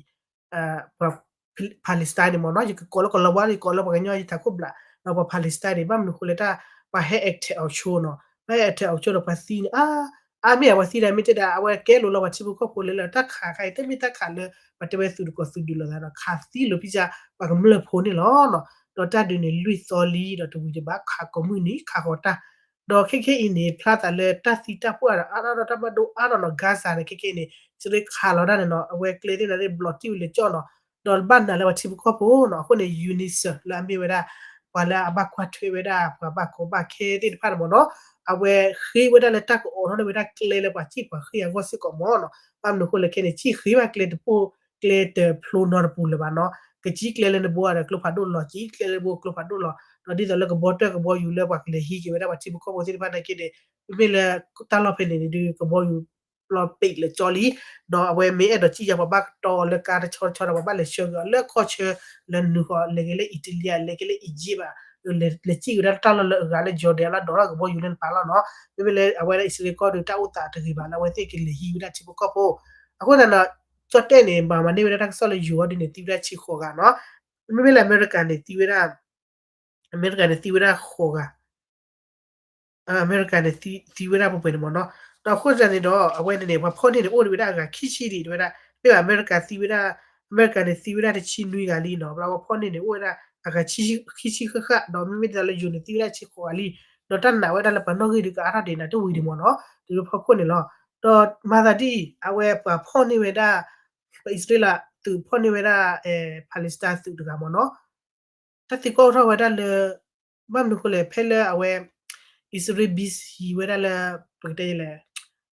ပှၤ Palestine န့ၣ်မ့ၢ်နီၤ ယကကိးလၢကီၢ်လီၤဝါ ယကိးလၢပှၤကညီယထးခိၣ်ဘျး ဒီးပှၤ Palestine န့ၣ် ဘၣ်မနုၤအဃိလၢတၢ် ပှၤဟဲ attack အီၤဆိနီၤ ပှၤဟဲ attack အီၤဆိဒီးပှၤသံန့ၣ် အါ အါမ့ၢ်ဧါ ပှၤသံဒၣ်မ့ၢ်တဲဒၣ် အဝဲကဲလိာ်လီၤပှၤထံဖိကီၢ်ဖိလၢလၢတၢ်ခးခါအံၤ တမ့ၢ်တၢ်ခးလၢ ပှၤတဲဝဲသုးတကိးသုးဒုးလိာ်သးဒီး ခးသံလိာ်ဖံစၢ် ပှၤကမျၢၢ်ဖိန့ၣ်လီၤ. ဒီးတၢ်ဒုးန့ၣ်လွံၢ်သီလံ ဒီးတဝံၤဒံးဘၣ် ခးကိးမုၢ်နံၤ ခးဃီၤတၢ် ဒီးခဲခဲအံၤန့ၣ် ဖျါသးလၢတၢ်သံတၢ်ပှၢ်ဒီးအါထီၣ်ဒီးတၢ်ဘၣ်ဒိအါထီၣ်နီၤ Gaza န့ၣ် ခဲခဲအံၤန့ၣ် အံၣ်စရ့လးခးလီၤဒၣ်န့ၣ်နီၤ အဝဲကျဲသ့ၣ်န့ၣ် ဘျီးတံၢ်ဝံၤလၢကၠီၣ်နီၤ ဒီးဘၣ်နာ်လၢပှၤထံဖိကီၢ်ဖိနီၤ အဃိန့ၣ် UNICEF လၢအမ့ၢ်ဝဲဒၣ် ပှၤလၢအဘၣ်ကွၢ်ထွဲဝဲဒၣ် ပှၤဘၣ်ကီဘၣ်ခဲသ့ၣ်တဖၣ်န့ၣ်မ့ၢ်နီၤ အဝဲဃ့ဝဲဒၣ်လၢတၢ်ကအိးထီၣ်န့ၢ်ဝဲဒၣ်ကျဲလၢပှၤစံၣ်ပှၤဃ့ၢ်အဂီၢ်စ့ၢ်ကီးမ့ၢ်နီၤ ဘၣ်မနုၤအဃိလဲၣ်ခဲန့ၣ် စံၣ်ဃ့ဘၣ်ကျဲတပိၢ် ကျဲတဖျိနီတပူၤလၢၤဘၣ်နီၤ ကစံၣ်ကျဲလၢနဘိဒီးကျိဖးဒိၣ်လီၤ ကစံၣ်ကျဲလၢဘိကျိဖးဒိၣ်လီၤ ဒီးဒ်သိးလၢကဘီတၢၢ်ကဘီယူၤလၢပှၤကလဲၤဟံးက့ၤဝဲဒၣ်ပှၤထံဖိကီၢ်ဖိသ့ၣ်တဖၣ်နာ်က့န့ၣ် မ့မ့ၢ်လၢတၢ်လီၢ်ဖဲန့ၣ်န့ၣ်ဒုး ကဘီယူၤ လီၤပံာ်လၢကၠီလံ ဒီးအဝဲမ့ၢ်အဲၣ်ဒိးစံၣ်ယၤပှၤဘၣ်ကတီၤလၢကါတဆီတဆီဒီး ပှၤဘၣ်လဲၤဆှၢက့ၤအီၤလၢအခီၣ်ဆၢလၢနုာ်ဃီၤ လဲၤက့ၤလၢ Italy လဲၤက့ၤလၢ Egypt ဘၣ် လဲၤစံၣ်က့ၤဝဲဒၣ်တၢ်လီၢ်လၢအဂၤလၢ Jordan လၢဒိးထီၣ်ကဘီယူၤလၢနပာ်လီၤနီၤ မ့မ့ၢ်လၢအဝဲဒၣ်အံၣ်စရ့လးကီၢ်ဒုး တၢ်အိၣ်သးတဂ့ၤဘၣ်လၢအဝဲသ့ၣ်ကလဲၤဟံးဝဲဒၣ်ထံဖိကီၢ်ဖိ အဃိသတးဒီး ကၠီၣ်တဲၣ်န့ၣ် ဘၣ်မၤန့ၢ်ဝဲဒၣ်တၢ်ကစီၣ်လၢယိၤအီၤဒ်န့ၣ် သံဝဲဒၣ်ဆံဃိးဂၤနီၤ မ့မ့ၢ်လၢအမဲရကၤန့ၣ် သံဝဲဒၣ် အမဲရကၤန့ၣ်သံဝဲဒၣ်ဃိးဂၤ အမဲရကၤန့ၣ် သံဝဲဒၣ်ပှဲၤပှဲၤန့ၣ်မ့ၢ်နီၤ, ဒီးအဃိသတးန့ၣ်ဒီး အဝဲန့ၣ်န့ၣ် ပှၤဖီၣ်န့ၢ်န့ၣ် အိၣ်ဒံးဝဲဒၣ်အဂၤခံဆံဒံး တဲဝဲဒၣ်, မ့ၢ်ဘၣ်အမဲရကၤသံဝဲဒၣ်, အမဲရကၤန့ၣ်သံဝဲဒၣ်တဆံနွံဂၤလံနီၤ, ဘျီပှၤဖီၣ်န့ၢ်န့ၣ် အိၣ်ဝဲဒၣ်အဂၤခံဆံဃၣ်ဃၣ်, ဒီးမ့မ့ၢ်တၢ်လၢယိၤန့ၣ် သံဝဲဒၣ်ဆံဃိးဂၤလံ, ဒီးတၢ်နာ်ဝဲဒၣ်လၢပှၤနီၣ်ဂံၢ်ဒုးကအါထီၣ်ဒံးန့ၣ် တဝံၤဒံးမ့ၢ်နီၤ, တုၤလၢဖီခိၣ်န့ၣ်လီၤ. ဒီးမၤသးဒ်အံၤ အဝဲပှၤဖီၣ်န့ၢ်ဝဲဒၣ် ပှၤအံၣ်စရ့လးသုးဖီၣ်န့ၢ်ဝဲဒၣ် Palestine သုးတဂၤမ့ၢ်နီၤ, တၢ်သံကွၢ်အိၣ်ထီၣ်ဝဲဒၣ်လၢ ဘၣ်မနုၤဃိလဲၣ် ဖဲလၢအဝဲ အံၣ်စရ့လး busy ဝဲဒၣ်လၢ ပကတဲလဲၣ်,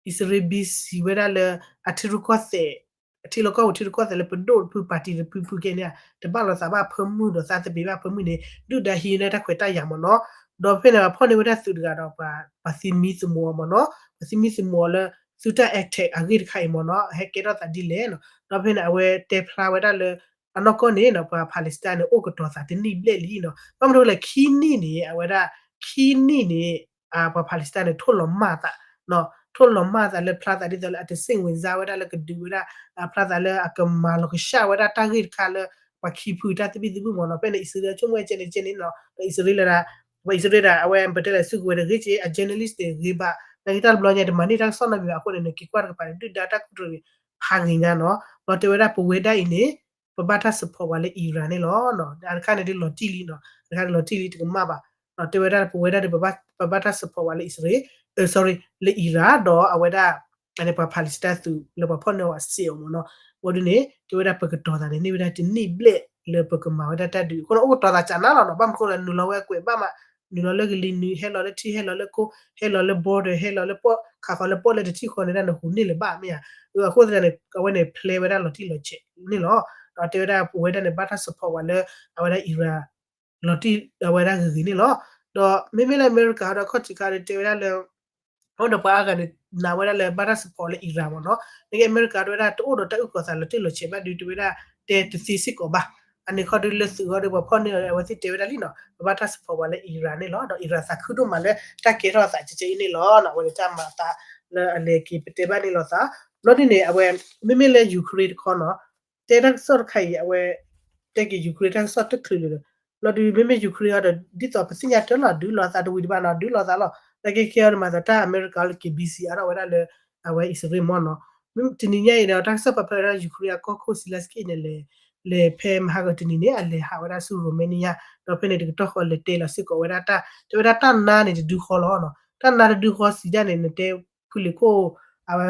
အံၣ်စရ့လး busy ဝဲဒၣ်လၢ အထံရူၢ်ကီၢ်သဲး, အထံလီၢ်ကီၢ်ပူၤထံရူၢ်ကီၢ်သဲးလၢပဒိၣ်တဖု party တဖုဖုကဲန့ၣ် တဘၣ်လိာ်သးဘၣ်ဖၢမုၢ်ဒီးသးသဘံးဘၣ်ဖၢမုၢ်န့ၣ် ဒုၣ်ဒါဟံးန့ၢ်တၢ်ခွဲးတၢ်ယာ်မ့ၢ်နီၤ, ဒီးဖဲန့ၣ် ပှၤဖီၣ်န့ၢ်ဝဲဒၣ်သုးတဂၤဒီး ပှၤသံမံသမိးအီၤမ့ၢ်နီၤ, ပှၤသံမံသမိးအီၤလၢ သုတၢ် attack အဂ့ၢ်တခါအံၤမ့ၢ်နီၤ ဟဲကဲထီၣ်သးဒ်လဲၣ်နီၤ, ဒီးဖဲန့ၣ် အဝဲတဲဖျါဝဲဒၣ်လၢ အနီၢ်ကီၢ်န့ၣ်နီၤ ပှၤ Palestine န့ၣ် အိၣ်ကတီၤသးတနံၣ်ဘျဲၣ်လံနီၤ, ဘၣ်မနုၤလဲၣ် ခံနံၣ်န့ၣ် အဝဲဒၣ် ခံနံၣ်န့ၣ် ပှၤ Palestine န့ၣ် ထိၣ်လီၤမၢ်သး, ထိၣ်လီၤမၢ်သးလၢဖျါသးဒ်သိးလၢအတစိတ်ဝင်စားဝဲဒၣ်လၢကဒုးဝဲဒၣ်, ဖျါသးလၢအကမၤလီၤကဆှၣ်ဝဲဒၣ်တၢ်ဂ့ၢ်တခါလၢ ပှၤခံဖုတၢ်သဘံၣ်သဘုၣ်မ့ၢ်နီၤ, ဖဲန့ၣ် အံၣ်စရ့လးဆိကမိၣ်ကဲန့ၣ်ကဲန့ၣ်နီၤ, ဒီးအံၣ်စရ့လးဒၣ် ပှၤအံၣ်စရ့လးဒၣ် အဝဲပတဲလဲၣ် စုကဝဲၤတဂ့ၤက့ အ journalist န့ၣ်ဂ့ၤဘၣ်, နာ်က့တၢ်တဘျီညါ တမၤန့ၢ်တၢ်ကစီၣ်နီတမံၤဘၣ်အဃိန့ၣ် နက့ၤကွၢ်တကပၤန့ၣ် ဒုၣ်ဒါတၢ်ကူၣ်တရံးဖးဂ့ၤညါနီၤ, ဒီးတဲဝဲဒၣ်ပဝဲဒၣ်အံၤန့ၣ် ပဘၣ်တၢ် support ပှၤလၢ Iran န့ၣ်လီၤ, အတခါန့ၣ်ဒ်လီၤတံၢ်လံနီၤ, အတခါန့ၣ်လီၤတံၢ်လံတကမၣ်ဘၣ်, ဒီးတဲဝဲဒၣ်ပဝဲဒၣ်ဒီး ပဘၣ်တၢ် support ပှၤလၢအံၣ်စရ့လး, sorry လၢ Iran ဒီးအဝဲဒၣ် န့ၣ်ပှၤ Palestine သုးလၢပှၤဖီၣ်န့ၢ်အီၤအစ့ၢ်အီၤမ့ၢ်နီၤ, ဝဲဒၣ်န့ၣ် တဲဝဲဒၣ်ပကတီၤသးန့ၣ် န့ၢ်ဝဲဒၣ်တနံၣ်ဘျဲၣ်လၢပကမၤဝဲဒၣ်တၢ်ဒုး, အဃိန့ၣ် အိၣ်ကတီၤသးကနၤလီၤနီၤ, ဘၣ်မနုၤဃိလၢနုာ်လီၤဝဲကွဲးဘၣ်မး, နုာ်လီၤလၢကလံၤနုာ် ဟဲလီၤလၢထံ ဟဲလီၤလၢခိ ဟဲလီၤလၢ border ဟဲလီၤလၢပီၣ် ခးဃီၤလၢပီၣ်လဲၣ်တထံၣ်ဃီန့ၣ်ဒၣ်နဟူးန့ၢ်လၢၤဘၣ်မ့ၢ်ဧါ, အဃိသတးန့ၣ် အဝဲန့ၣ် plan ဝဲဒၣ်လီၤတံၢ်လီၤဆဲးန့ၣ်လီၤ, ဒီးတဲဝဲဒၣ်ပဝဲဒၣ်န့ၣ် ဘၣ်တၢ် support ပှၤလၢ အဝဲဒၣ် Iran လီၤတံၢ်အဝဲဒၣ်ဂ့ၤဂ့ၤန့ၣ်လီၤ, ဒီးမ့မ့ၢ်လၢအမဲရကၤဒီးခီၣ်ထံးခါဒီးတဲဝဲဒၣ်လၢ အဃိဒီးပှၤအါဂၤန့ၣ် နာ်ဝဲဒၣ်လၢဘၣ်တၢ် support လၢ Iran မ့ၢ်နီၤ, နကဲအမဲရကၤတဲဝဲဒၣ်တအိၣ်ဒီးတၢ်အုၣ်ကီၤသးလီၤတံၢ်လီၤဆဲးဘၣ်ဒုးတဲဝဲဒၣ် တဲတသ့စ့ၢ်ကီးဘၣ်, အန့ၣ်ခီဒုးလၢသုးခီဒီးပှၤဖီၣ်န့ၢ်အီၤဒီး အဝဲသ့ၣ်တဲဝဲဒၣ်လံနီၤ ပဘၣ်တၢ် support ပှၤလၢ Iran န့ၣ်လီၤ, ဒီး Iran သးခုဒိၣ်မးလၢတၢ်ကဲထီၣ်အသးကဲကဲအံၤန့ၣ်လီၤ, အဝဲန့ၣ်တၢ်မၤအသးလၢအလဲၤက့ၤပတဲဘၣ်န့ၣ်လီၤသး, ဘျီဒ်န့ၣ် အဝဲ မ့မ့ၢ်လၢ Ukraine တခီနီၤ တဲတၢ်ကစီၣ်တခါအံၤ အဝဲ တဲက့ၤ Ukraine တၢ်ကစီၣ်တချုးလၢၤဒီး ဘျီဒုး မ့မ့ၢ် Ukraine အီၤဒီး ဒ်သိးပသ့ၣ်ညါတၢ်လီၤ ဒုးလိာ်သးတဝံၤတဘၣ်နီၤ ဒုးလိာ်သးလီၤ, နာ်က့ခဲအံၤန့ၣ် မၤသးတၢ်အမဲရကၤလၢက့ၤ busy အါထီၣ်ဝဲဒၣ်လၢ အဝဲအံၣ်စရ့လးမ့ၢ်နီၤ, တနံၤညါအံၤန့ၣ် တၢ်ကစီၣ်ပာ်ဖျါဝဲဒၣ် Ukraine အကီၢ်ခိၣ် Zelenskyy န့ၣ် လဲၤဖဲမဟါကတနံၤန့ၣ် အလဲၤဟးဝဲဒၣ်ဆူ Romania ဒီးဖဲန့ၣ်တကတီၢ်ဃီလဲၤတဲလီၤစ့ၢ်ကီးဝဲဒၣ်တၢ် တဲဝဲဒၣ်တၢ်နါန့ၣ်တဒုဃီလီၤနီၤ, တၢ်နါတဒုဃီစံးဒၣ်န့ၣ် နတဲ ဖုလံၤခိၣ် အဝဲ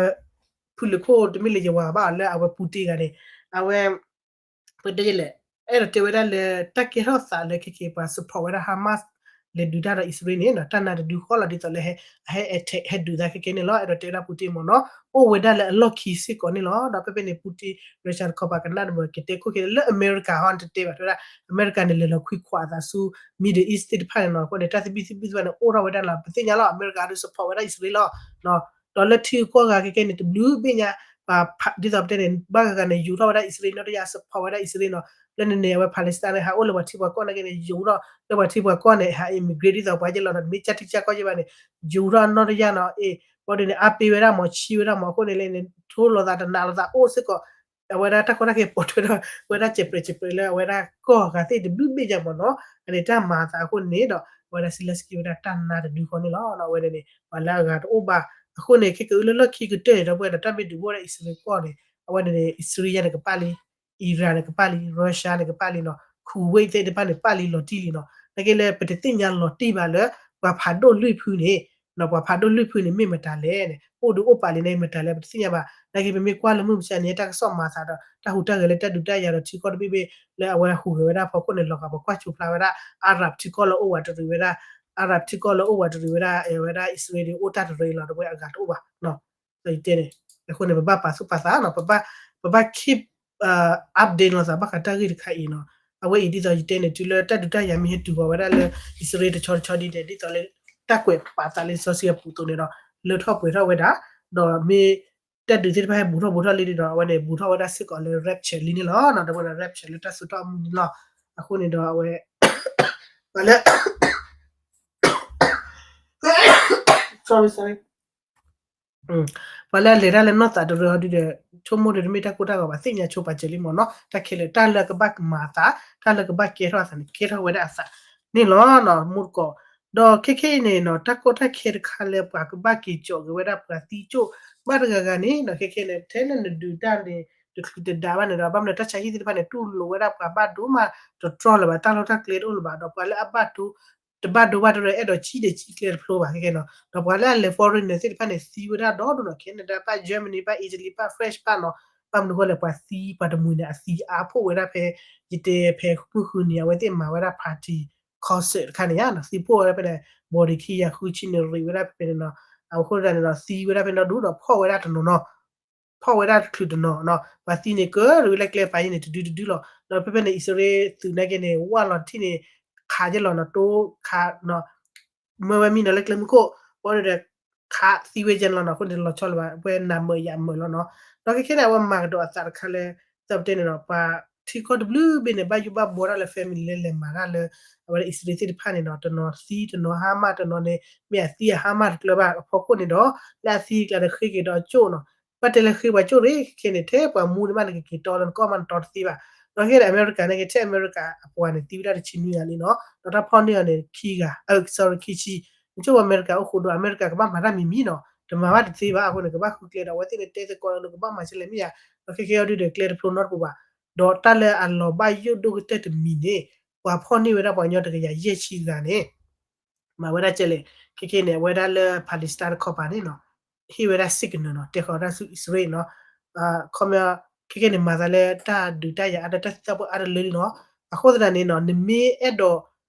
ဖုလံၤခိၣ်တမ့ၢ်လၢယဝၤဘၣ်လၢအဝဲပူတ့ၢ်ဂၤန့ၣ် အဝဲ ပတဲလဲၣ် အဲၣ်ဒိးတဲဝဲဒၣ်လၢတၢ်ကဲထီၣ်သးလၢခဲက့ၤပှၤ support ဝဲဒၣ် Hamas လဲၤဒုးတၢ်ဒီးအံၣ်စရ့လးန့ၣ် တၢ်နါတဒုဃီလီၤ ဒ်သိးလၢအဟဲ အဟဲ attack ဟဲဒုးသးခဲကဲန့ၣ်လီၤ. အဲၣ်ဒိးတဲဝဲဒၣ်ပူၣ်တ့ၢ်မ့ၢ်နီၤ အိၣ်ဝဲဒၣ်လၢအလီၢ်ခံစ့ၢ်ကီးန့ၣ်လီၤ. ဒီးဖဲဖဲန့ၣ် ပူၣ်တ့ၢ် Russia တခီပၤကနၣ်တမၢၤ ကတဲခိၣ်က့ၤလၢအမဲရကၤဟီ နတတဲဘၣ် တဲဝဲဒၣ် အမဲရကၤန့ၣ် လဲၤလီၤခွံခွးအသးဆူ Middle East သ့ၣ်တဖၣ်န့ၣ်နီၤ. အဃိန့ၣ် တၢ်သဘံၣ်သဘုၣ်သ့ၣ်တဖၣ်န့ၣ် အိၣ်ထီၣ်ဝဲဒၣ်လီၤ. ပသ့ၣ်ညါလီၤ အမဲရကၤဒုး support ဝဲဒၣ်အံၣ်စရ့လးလီၤ. ဒီးလၢထံဂုၤကီၢ်ဂၤခဲကဲန့ၣ် တဘျုးဘ့ၣ်ညါ ပှၤ ဒ်သိးပတဲန့ၣ် ဘၣ်ဂၤဂၤန့ၣ် ယူၤထီၣ်ဝဲဒၣ်အံၣ်စရ့လးနီၢ်တယၢ် support ဝဲဒၣ်အံၣ်စရ့လးနီၤ. လၢန့ၣ်န့ၣ် အဝဲ Palestine န့ၣ် ဟးအိၣ်လၢပှၤထံပှၤကီၢ်နာ်က့န့ၣ် ယူၤထီၣ်လၢပှၤထံပှၤကီၢ်န့ၣ် ဟး immigrate ဒ်သိးပှၤယဲၢ်လီၤနီၤ တမ့ၢ်ကၢ်ထံကၢ်ကီၢ်ယဲၢ်ဘၣ်န့ၣ် ယူၤထီၣ်နီၢ်တယၢ်နီၤ. အ့ၣ် ဘၣ်ဒုးန့ၣ် အါပ့ၤဝဲဒၣ်မး ဆံးဝဲဒၣ်မး အဃိန့ၣ်လဲၣ်န့ၣ် ထိလိာ်သးတနးလိာ်သးအိၣ်စ့ၢ်ကီး အဝဲဒၣ်တၢ်ကီတၢ်ခဲပိာ်ထွဲဒီး ဝဲဒၣ်စဲးပြဲးစဲးပြဲးလၢအဝဲဒၣ်ကီၢ်ဂၤသ့ၣ်တဘျုးဘ့ၣ်ညါမ့ၢ်နီၤ. အန့ၣ်တၢ်မၤအသးအဃိန့ၣ်ဒီး အဝဲဒၣ် Zelenskyy ဝဲဒၣ်တၢ်နါတဒုဃီန့ၣ်လီၤ. အဝဲဒၣ်န့ၣ် ပှၤလၢအဂၤတအိၣ်ဘၣ် အဃိန့ၣ် ခဲကနံၣ်အံၤလၢလီၢ်ခံကတၢၢ်န့ၣ် ဒီပုၢ်ဝဲၢ်ဒီး တၢ်မ့ၢ်ဒုးအိၣ်ဝဲဒၣ်အံၣ်စရ့လးကီၢ်န့ၣ် အဝဲန့ၣ်န့ၣ် အံၣ်စရ့လးန့ၣ်ကပၣ်လံ Iran န့ၣ်ကပၣ်လံ Russia န့ၣ်ကပၣ်လံနီၤ Kuwait သ့ၣ်တဖၣ်န့ၣ် ပၣ်လံလီၤတံၢ်လံနီၤ. နာ်က့လၢပတသ့ၣ်ညါလီၤတံၢ်ဘၣ်လၢ ပှၤဖးဒိၣ်လွံၢ်ဖုန့ၣ် ပှၤဖးဒိၣ်လွံၢ်ဖုန့ၣ် မ့ၢ်မတၤလဲၣ်န့ၣ် အိၣ်ဒုးအိၣ်ပာ်လံန့ၣ် မတၤလဲၣ် ပတသ့ၣ်ညါဘၣ်. နာ်က့ပမ့ၢ်ကွၢ်လၢမုၢ်မဆါန့ၣ် တၢ်ကစီၣ်မၤသးဒီး တၢ်ဟူးတၢ်ဂဲၤလၢတၢ်ဒုးတၢ်ယၤဒီးထံကီၢ်တဘ့ၣ်ဘ့ၣ် လၢအဝဲဟူးဂဲၤဝဲဒၣ်ဖီခိၣ်န့ၣ် လီၤဂာ်ပကွၢ်ဆိဖျါဝဲဒၣ် Arab ထံကီၢ်လၢအိၣ်ဝးတရံးဝဲဒၣ် Arab ထံကီၢ်လၢအိၣ်ဝးတရံးဝဲဒၣ် ဝဲဒၣ်အံၣ်စရ့လးဒုးအိၣ်တၢ်တရံးလီၤ ဒီပုၢ်ဝဲၢ်အဂၤတအိၣ်ဘၣ် ယတဲန့ၣ်. အဃိန့ၣ် ပဘၣ်ပာ်သူၣ်ပာ်သးနီၤ ပဘၣ် keep update လိာ်သးဘၣ်ဃးတၢ်ဂ့ၢ်တခါအံၤနီၤ. အဝဲအံၤဒ်သိးယတဲန့ၣ် တုၤလၢတၢ်ဒုးတၢ်ယၤမ့ၢ်ဟဲတုၤဃီၤဝဲဒၣ်လၢ အံၣ်စရ့လးတဆီတဆီဒ်န့ၣ် ဒ်သိးလၢ တၢ်ကွဲးပာ်သးလၢစီဆှံအပူၤအသိးန့ၣ်ဒီး လၢထီၣ်ပှဲၤထီၣ်ဝဲဒၣ် ဒီးမ့ၢ် တၢ်ဒုးသ့ၣ်တဖၣ်ဟဲဘူးထီၣ်ဘူးထီၣ်လံဒီး အဝဲန့ၣ် ဘူးထီၣ်ဝဲဒၣ်စ့ၢ်ကီးလၢ rapture လံန့ၣ်လီၤ. ဒီးဝဲဒၣ် rapture လၢတၢ်စိတၢ်ကမူန့ၣ်လီၤ. အဃိန့ၣ်ဒီးအဝဲ ပှၤလၢ sorry sorry ပှၤလၢအလဲၤတၢ်လၢနီၢ်သးတရၢအီၤဒုဒီး ဆိကမိၣ်ဒီးတမ့ၢ်တၢ်ကိၢ်တၢ်ဂီၤဘၣ် သ့ၣ်ညါဆိပာ်စၢၤလံမ့ၢ်နီၤ တၢ်ခဲလၢာ် တၢ်လၢကဘၣ်မၤအသး တၢ်လၢကဘၣ်ကဲထီၣ်အသးန့ၣ် ကဲထီၣ်ဝဲဒၣ်အသးန့ၣ်လီၤ. မူတကိး ဒီးခဲခဲအံၤန့ၣ်နီၤ တၢ်ကီတၢ်ခဲတခါလၢပှၤကဘၣ်က့ၤကၠီးက့ၤဝဲဒၣ်ပှၤသံကၠိၣ် ဘၣ်တဂၤဂၤန့ၣ်နီၤ ခဲခဲန့ၣ် ထဲလၢနဒုးတၢ်န့ၣ် တချုးတဒါဘၣ်န့ၣ်ဒီး ဘၣ်မနုၤတၢ်ဆါဟံၣ်သ့ၣ်တဖၣ်န့ၣ် တူၢ်လိာ်ဝဲဒၣ်ပှၤဘၣ်ဒိမး တတြီလၢၤဘၣ် တၢ်လီၢ်တၢ်ကျဲတအိၣ်လၢၤဘၣ် ဒီးပှၤလၢအဘၣ်ဒိ တဘၣ်ဒိဘၣ်ထံးဒီး အဲၣ်ဒိးစံၣ်ဒီးစံၣ်ကျဲတဖျိဘၣ်ခဲခဲနီၤ ဒီးပှၤလၢအလဲၤ foreigner သ့ၣ်တဖၣ်န့ၣ် သံဝဲဒၣ်ဒီဒိၣ်နီၤ Canada ဘၣ် Germany ဘၣ် Italy ဘၣ် France ဘၣ်နီၤ ဘၣ်မနုၤဃိလဲၣ် ပှၤသံပှၤတမှံၤန့ၣ် အသံအါဖှိၣ်ဝဲဒၣ်ဖဲ ယတဲဖဲမုၢ်ဃုနံၤ အဝဲသ့ၣ်မၤဝဲဒၣ် party concert တခါန့ၣ်ဧါနီၤ သံဖှိၣ်ဝဲဒၣ်ဖဲန့ၣ် body ခံကယၤဃုဆံန့ၣ် ရံးဝဲဒၣ်ဖဲဖဲန့ၣ်နီၤ အဃိသတးန့ၣ်ဒီး သံဝဲဒၣ်ဖဲနီၢ်ဒူၣ်ဒီး ဖီၣ်ဝဲဒၣ်တနီၤနီၤ ဖီၣ်ဝဲဒၣ်တချုးတနီၤနီၤ ပှၤသံန့ၣ် ကရံးဝဲလၢကျဲပာ်ယဲန့ၣ် တဒုတဒုလီၤ ဒီးဖဲဖဲန့ၣ် အံၣ်စရ့လးသုးနာ်က့န့ၣ် ဝၢ်လီၤတထံၣ်န့ၣ် ခးယဲလီၤနီၤ တိခးနီၤ မၢဝဲမံနီၤလၢကျဲမုၢ်ခိၣ် ဘၣ်ဒီး ခးသံဝဲယဲလီၤနီၤ အဃိန့ၣ် တလီၤဆီလၢၤဘၣ် ဝဲနးမၢာ်ယၤမၢာ်လီၤနီၤ ဒီးခဲခဲန့ၣ် အဝဲမၤကဒီးအသးတခါလၢ သးပတဲန့ၣ်ဒီး ပှၤထံကီၢ်တဘျုးဘ့ၣ်န့ၣ် ဘၣ်ယိၣ်ဘၣ်ဘှီတၢ်လၢ family လၢလဲၤမၤတၢ်လၢ အဝဲဒၣ်အံၣ်စရ့လးသ့ၣ်တဖၣ်န့ၣ်နီၤ တနီၤသံတနီၤဟါမၢ်တနီၤန့ၣ် မ့ၢ်အသံအဟါမၢ်တကျၢၤဘၣ်အဖီခိၣ်န့ၣ်ဒီး လၢအသံအကျါဒီးဃ့က့ၤဒီးကၠိၣ်နီၤ ဘၣ်တဲလၢဃ့ပှၤကၠိၣ်ရ့ၣ် ခဲခဲန့ၣ် ထဲပှၤမူန့ၣ်မးနကက့ၤတီလၢနကီၢ်မး နတီတသ့ဘၣ် ဒီးခဲခဲန့ၣ် အမဲရကၤန့ၣ်က့ ထဲအမဲရကၤအပှၤန့ၣ် သံဝဲဒၣ်တဆံနွံဂၤလံနီၤ ဒီးတၢ်ဖီၣ်န့ၢ်အီၤန့ၣ် ခံဂၤ sorry ခံဆံ နကၠိၣ်ပှၤအမဲရကၤအိၣ်ဃိဒီး အမဲရကၤကဘၣ်မၤတၢ်မံၤမံၤနီၤ တမၤဘၣ်တသ့ဘၣ်အဃိန့ၣ် ကဘၣ်ဃုကျဲဒီး အဝဲသ့ၣ်န့ၣ်တဲသကိးလၢနကဘၣ်မၤစလဲၣ်မ့ၢ်ယါ ဒီးခဲခဲအံၤဒုဒီးကျဲတဖျိနီတပူၤဘၣ် ဒီးတၢ်လၢအလီၤဘၣ်ယိၣ်ဒိၣ်ကတၢၢ်တမံၤန့ၣ် ပှၤဖီၣ်န့ၢ်ဝဲဒၣ်ပှၤကညီတကယၤယဲၢ်ဆံဂၤန့ၣ် မၤဝဲဒၣ်ကဲလဲၣ် ခဲခဲန့ၣ် အဝဲဒၣ်လၢ Palestine တခီပၤန့ၣ်နီၤ ဟ့ၣ်ဝဲဒၣ် signal နီၤ တဲဃီၤတၢ်ဆူအံၣ်စရ့လးနီၤ ခီပညီ ခဲခဲန့ၣ် မၤသးလၢတၢ်ဒုးတၢ်ယၤအါတၢ်တၢ်သံသးပှၢ်အါတလၢလံနီၤ အဃိသတးန့ၣ်နီၤ နမ့ၢ်အဲၣ်ဒိး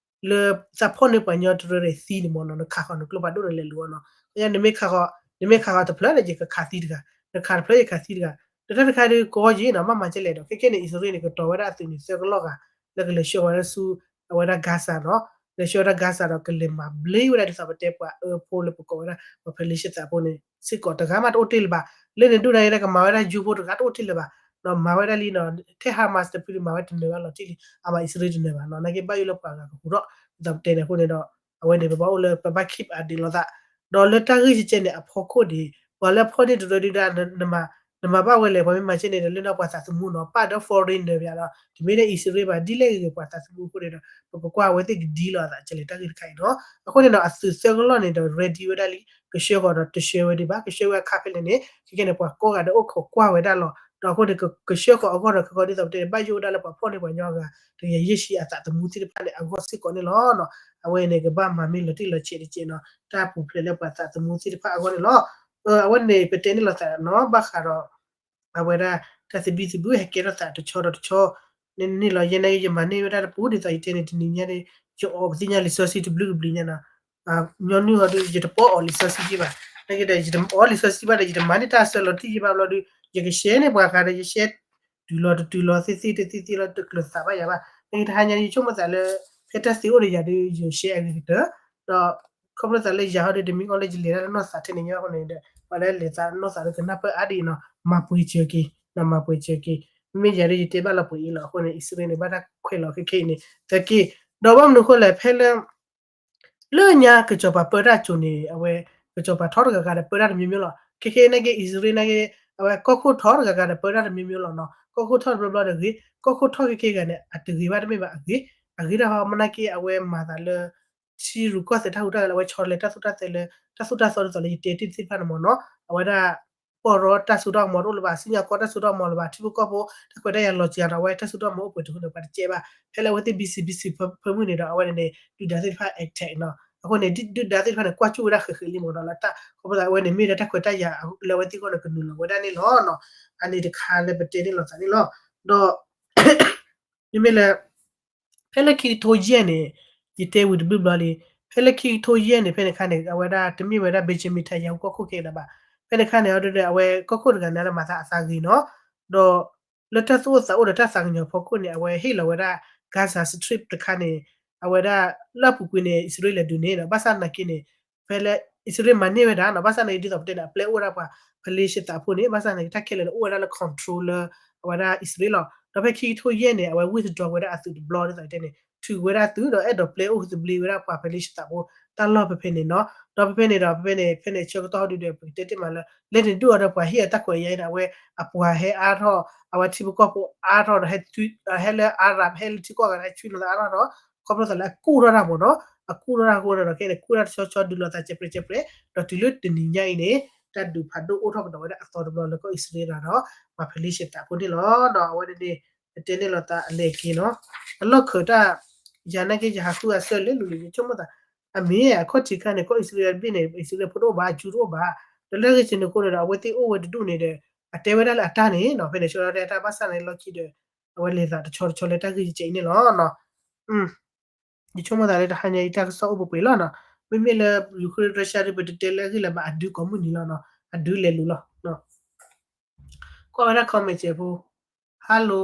လၢသးဖီၣ်န့ၢ်ပှၤကညီတရၢၣ်န့ၣ်သံန့ၣ်မ့ၢ်နီၤ နခးဃီၤနကျိဖးဒိၣ်န့ၣ်လဲၤလူၤအီၤနီၤ နမ့ၢ်ခးဃီၤ နမ့ၢ်ခးဃီၤတဖျၢၣ်န့ၣ် ယကခးသံတဂၤ နခးတဖျၢၣ်ယကခးသံတဂၤ ဒီးတၢ်တခါဒုးကီယံၤနီၤ ဘၣ်မၤကဲလဲၣ်ဒီး ခဲခဲန့ၣ် အံၣ်စရ့လးန့ၣ် ကတီၤဝဲဒၣ်အသုးန့ၣ် သၢကလီၢ်ဂၤ လၢကလဲၤဆှၢဝဲဒၣ်ဆူ အဝဲဒၣ် Gaza နီၤ လဲၤဆှၢဝဲဒၣ် Gaza ဒီးကလဲၤမၤဘျ့ဝဲဒၣ်ဒ်သိးပတဲပှၤအၢဖိလၢပကိးဝဲဒၣ် ပှၤ Palestine သးဖိန့ၣ် စ့ၢ်ကီးတဂၤမးတအိၣ်တ့ၢ်လၢၤဘၣ် လၢန့ၣ်ဒိၣ်ဒါယဲဒၣ်ကမၤဝဲဒၣ် U-boat တဂၤတအိၣ်တ့ၢ်လၢၤဘၣ် ဒီးမၤဝဲဒၣ်လံနီၤ ထဲ Hamas တဖုန့ၣ် မၤဝဲတနၢၤဘၣ်လီၤတံၢ်လံ အမၤအံၣ်စရ့လးတနၢၤဘၣ်နီၤ နာ်က့ဘၣ်ယိၣ်လၢပှၤဂၤကဟူးထီၣ် ဒ်သိးပတဲန့ၣ်အဃိန့ၣ်ဒီး အဝဲန့ၣ် ပဘၣ်အိၣ်လၢပဘၣ် keep update လိာ်သး ဒီးလၢတၢ်ဂ့ၢ်ကဲကဲန့ၣ် အဖီခိၣ်ဒံး ပှၤလၢအဖီၣ်န့ၢ်တရၢဒုဒါ နမၤဘၣ်ဝဲလဲၣ် ပှၤမ့ၢ်မၤကဲန့ၣ်ဒီး လၢနီၢ်ပှၤသးသမူနီၤ ပာ်ဒီး foreigner ပၠးဒီး တမ့ၢ်လၢအံၣ်စရ့လးဘၣ် ဒ်လဲၣ်ဂ့ၤဂ့ၤပှၤသးသမူအဃိန့ၣ်ဒီး ပကကွၢ်အဝဲသ့ၣ်ကဒ်လိာ်အသးကဲလဲၣ် တၢ်ဂ့ၢ်တခါအံၤနီၤ အဃိန့ၣ်ဒီး အသုးသၢကလီၢ်န့ၣ်ဒီး ready ဝဲဒၣ်လံ ကဆှၢဃီၤဒီးတဆှၢဝဲဒံးဘၣ် ကဆှၢဝဲအခါဖဲလဲၣ်န့ၣ် ခဲခဲန့ၣ် ပှၤကိးဂၤဒဲးအိၣ်ခိးကွၢ်ဝဲဒၣ်လီၤ ဒီးအဃိန့ၣ် ကဆှၢဃီၤအဂီၢ်ဒီးခဲဂီၢ်ဒ်သိးပတဲန့ၣ် ဘၣ်ယိၣ်ဝဲဒၣ်လၢပှၤဖီၣ်န့ၢ်ပှၤကညီဂၤ တကယၤယဲၢ်ဆံအသးသမူသ့ၣ်တဖၣ်န့ၣ် အဂီၢ်စ့ၢ်ကီးန့ၣ်လီၤ. အဝဲန့ၣ် ကဘၣ်မၤမ့ၢ်လီၤတံၢ်လီၤဆဲးတကဲးနီၤ တၢ်ပူၤဖျဲးလၢပှၤသးသမူသ့ၣ်တဖၣ်အဂီၢ်န့ၣ်လီၤ. အဝဲန့ၣ် ပတဲန့ၢ်လိာ်သးနီၤ ဘၣ်ဃးဒီး အဝဲဒၣ် တၢ်သဘံၣ်သဘုၣ်ဟဲကဲထီၣ်သးတဆီဒီးတဆီ န့ၣ်လီၤ ယဲန့ၣ် ယမၤန့ၢ်ဝဲဒၣ်တပူၤ ဒ်သိးယတဲန့ၣ် တနံၤညါန့ၣ် ယအီၣ်ပသ့ၣ်ညါလံာ်စီဆှံတဘျုးကဘျုးညါနီၤ, ညီနုၢ်ဟီဒုး ယတပီအီၣ်လံာ်စီဆှံက့ဘၣ်, နကဒီး ယတအီၣ်လံာ်စီဆှံဘၣ်ဒီး ယတမၤန့ၢ်တၢ်ဆၢလီၤတံၢ်ယ့ၢ်ဘၣ်ဘျီဒုး ယကshareန့ၢ်ပှၤဃးဒီး ယshare တုၤလီၤတတုၤလီၤ သ့ၣ်သ့ၣ်တသ့ၣ်သ့ၣ်လီၤ တကျၢၤသးဘၣ်ယၤဘၣ်, နကတဟါညါ ယဆိကမိၣ်သးလၢ ဖဲတၢ်သ့အိၣ်ဒီးယၤဒုး ယshareအဂ့ၤကတၢၢ်, ဒီး ခီဖျိသးလၢယၤဟီဒုး တမံၤအီၤလၢယလဲၤတၢ်လၢနီၢ်သးထဲန့ၣ်ညါအဃိန့ၣ်ဒီး ပှၤလၢလဲၤသးနီၢ်သးလၢကနၢ်ပၢၢ်အါဒ်အံၤနီၤ မၤပှဲၤစၢၤက့ၤ, မၤပှဲၤစၢၤက့ၤ, မ့မ့ၢ်ယၤဒုး ယတဲဘၣ်လီၤပှဲၤအံၤလီၤ, အဃိန့ၣ် အံၣ်စရ့လးန့ၣ် ဘၣ်တၢ်ခွဲးလီၤခဲခဲအံၤန့ၣ် သၢက့ၢ်, ဒီးဘၣ်မနုၤအဃိလဲၣ် ဖဲလၢ လၢညါကစီၤပၤပၢတၢ်စိၤန့ၣ် အဝဲ ကစီၤပၤထီတဂၤဂၤဒီးပၢတၢ်တမျိုးမျိုးလီၤ, ခဲခဲအံၤနာ်က့ အံၣ်စရ့လးနာ်က့ အဝဲကီၢ်ခိၣ်ထီတဂၤဂၤဒီးပၢတၢ်တမျိုးမျိုးလီၤနီၤ, ကီၢ်ခိၣ်ထီတဘျီဘျီဒီးဂ့ၤ, ကီၢ်ခိၣ်ထီခဲခဲဂၤန့ၣ် အတဂ့ၤဘၣ်တမ့ၢ်ဘၣ်အဂ့ၤ, အဂ့ၤတၢ်ဟီမ့ၢ်နာ်က့ အဝဲမၤသးလၢ ထံရူၢ်ကီၢ်သဲးတၢ်ဟူးတၢ်ဂဲၤလၢအဝဲဆီတလဲတၢ်သိၣ်တၢ်သီလၢ တၢ်သိၣ်တၢ်သီဒ်သိးလၢယတဲတ့ၢ်သ့ၣ်တဖၣ်န့ၣ်မ့ၢ်နီၤ, အဝဲဒၣ် ပီၢ်ရီတၢ်စိတၢ်ကမီၤတအိၣ်လၢၤဘၣ်, စံၣ်ညီၣ်ကွီၢ်တၢ်စိတၢ်ကမီၤလၢၤဘၣ်, ထံဖိကီၢ်ဖိ တၢ်ခွဲးတၢ်ယာ်လီၤစှၤဒီး အဝဲတၢ်စိတၢ်ကမီၤအိၣ်ပှဲၤတဃုာ်ဒီး ပှၤတကဲဘၣ်, ဖဲလၢအဝဲသ့ၣ် ဘံစံး ဘံစံး ဖၢမုၢ်န့ၣ်ဒီး အဝဲန့ၣ်န့ၣ် ဒုၣ်ဒါသ့ၣ်တဖၣ် attack နီၤ, အဃိန့ၣ် ဒုၣ်ဒါသ့ၣ်တဖၣ်န့ၣ် ကွၢ်ကၠူၣ်ဝဲဒၣ်ဃဲးဃဲးလံမ့ၢ်နီၤ, လၢတၢ် ခီဖျိသးအဝဲန့ၣ်မ့ၢ်ဒၣ်တၢ်ခွဲးတၢ်ယာ်လၢအဝဲသ့ၣ်အဂီၢ်န့ၣ် ကနုာ်လီၤဝဲဒၣ်န့ၣ်လီၤနီၤ, အန့ၣ်တခါလၢပတဲန့ၣ်လိာ်သးန့ၣ်လီၤ, ဒီး မ့မ့ၢ်လၢ ဖဲလၢခံကထိယဲၢ်န့ၣ် ယတဲဝံၤတဘျုးဘျီလံ, ဖဲလၢခံကထိယဲၢ်န့ၣ် ဖဲန့ၣ်ခါန့ၣ် အဝဲဒၣ်တမ့ၢ်ဝဲဒၣ် Benjamin Netanyahu ကီၢ်ခိၣ်ခဲအံၤဘၣ်, ဖဲန့ၣ်ခါန့ၣ် အဝဲဒၣ် အဝဲကီၢ်ခိၣ်တဂၤန့ၣ်လၢမၤသးအသးဂ့ၤနီၤ, ဒီး လၢတၢ်သူၣ်အိၣ်သးအိၣ်ဒီးတၢ်သးကညီၤဖီခိၣ်န့ၣ် အဝဲဟ့ၣ်လီၤဝဲဒၣ် Gaza Strip တခါန့ၣ် အဝဲဒၣ် လၢအပူၤကွံာ်န့ၣ် အံၣ်စရ့လးဒုးန့ၣ်ဒီး ဘၣ်ဆၣ်နာ်က့န့ၣ် ဖဲလၢ အံၣ်စရ့လးမၤန့ၢ်ဝဲဒၣ်နီၤ, ဘၣ်ဆၣ်နာ်က့ဒ်သိးပတဲန့ၣ် အပျဲအိၣ်ဝဲဒၣ်ပှၤ ဖလ့ၡသးဖိန့ၣ်, ဘၣ်ဆၣ်နာ်က့တၢ်ခဲလၢာ်န့ၣ် အိၣ်ဝဲဒၣ်လၢ control လၢ အဝဲဒၣ်အံၣ်စရ့လးလီၤ, ဒီးဖဲခံကထိယဲၢ်န့ၣ် အဝဲ withdraw ဝဲဒၣ်အသုးတဘျီဒ်သိးတဲန့ၣ် ထုးဝဲဒၣ်သုးဒီးအဲၣ်ဒိးပျဲအိၣ်ကသဘျ့ဝဲဒၣ်ပှၤဖလ့ၡသးဖိ တၢ်လီၢ်ဖဲဖဲန့ၣ်နီၤ, ဒီးဖဲဖဲန့ၣ်ဒီး ဖဲဖဲန့ၣ် ဖဲန့ၣ်ဆၢကတီၢ်ဒုးဒီး ပကတဲတ့ၢ်မးလၢ လဲၤန့ၣ်ဒုးအီၤဒီးပှၤဟ့ၣ်အတၢ်ခွဲးအယာ်အံၤန့ၣ် အဝဲအပှၤဟဲအါထီၣ်, အဝဲထံဖိကီၢ်ဖိအါထီၣ်ဒီး ဟဲလၢ Arab ဟဲလၢထံကီၢ်ဂၤန့ၣ် ဟဲဆွံနုာ်သးအါထီၣ်ဒီး ခီဖျိသးလၢအကူၣ်ထီၣ်တၢ်မ့ၢ်နီၤ, အကူၣ်ထီၣ်တၢ်အဃိန့ၣ်ဒီး ခဲအံၤန့ၣ် ကူၣ်တၢ်တဆီဆီဒုးလိာ်သးစဲးပြဲးစဲးပြဲး, ဒီးတုၤလၢတနံၤညါအံၤန့ၣ် တၢ်ဒုးဖးဒိၣ်အိၣ်ထီၣ်ကဒီးဝဲဒၣ်အသီတဘျီလၢကီၢ်အံၣ်စရ့လးဒီး ပှၤဖလ့ၡသးဖိန့ၣ်လီၤ. ဒီးအဝဲန့ၣ်န့ၣ် ပတဲန့ၣ်လိာ်သးအလဲၤက့ၤနီၤ, အလီၢ်ခၢးတၢ် ယၤနာ်က့ယဟးဃုအဆၢလၢလူၤလံ ယဆိကမိၣ်သး အမ့ၢ်အခီၣ်ထံးခါန့ၣ် ကီၢ်အံၣ်စရ့လးတဘ့ၣ်န့ၣ် အံၣ်စရ့လးဖိတအိၣ်ဘၣ် အကၠူတအိၣ်ဘၣ်, ဒီးလၢဂ့ၢ်စ့ၢ်န့ၣ်အဃိန့ၣ်ဒီး အဝဲသ့ၣ်အိၣ်ဝဲတဒူၣ်န့ၣ်ဒီး အတဲဝဲဒၣ်လၢအတၢ်န့ၣ်နီၤ, ဖဲန့ၣ်ဆၢကတီၢ်တဲတၢ်ဘၣ်ဆၣ်န့ၣ်လီၢ်ခံဒီး အဝဲလဲၤသးတဆီတဆီလၢတၢ်ဂ့ၢ်ယကဲအံၤန့ၣ်လီၤ. ယဆိကမိၣ်သးလၢတဟါညါအံၤတၢ်ကစီၣ်အိၣ်ပှဲၤပှဲၤလီၤနီၤ, မ့မ့ၢ်လၢ Ukraine Russia ဒုး ပတတဲလၢအဂ့ၢ်လၢၤဘၣ် အဒုးကိးမုၢ်နံၤလီၤနီၤ, အဒုးလဲၤလူၤလီၤ. ကွၢ်ဝဲဒၣ် comment စဲးဖိ Hello,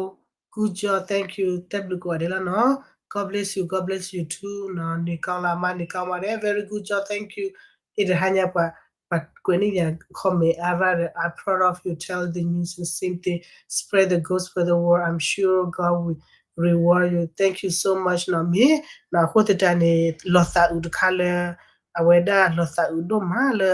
good job, thank you, တၢ်ဘျုးကိးဂၤဒဲးလီၤနီၤ, God bless you, God bless you too နီၤ, နေကောင်းလား မနေကောင်းပါတယ်, very good job, thank you, အ့ တဟါညါပှၤ ပှၤကွဲးန့ၢ်ယၤ comment အါရၣ်ဒီး I'm proud of you, tell the news and same thing, spread the gospel the world, I'm sure God will reward you, thank you so much နီၤ, မ့ၢ်နီၤ, အဃိသတးန့ၣ် လီၤသးအုးတခါလၢ အဝဲဒၣ်လီၤသးအုးဒိၣ်မးလၢ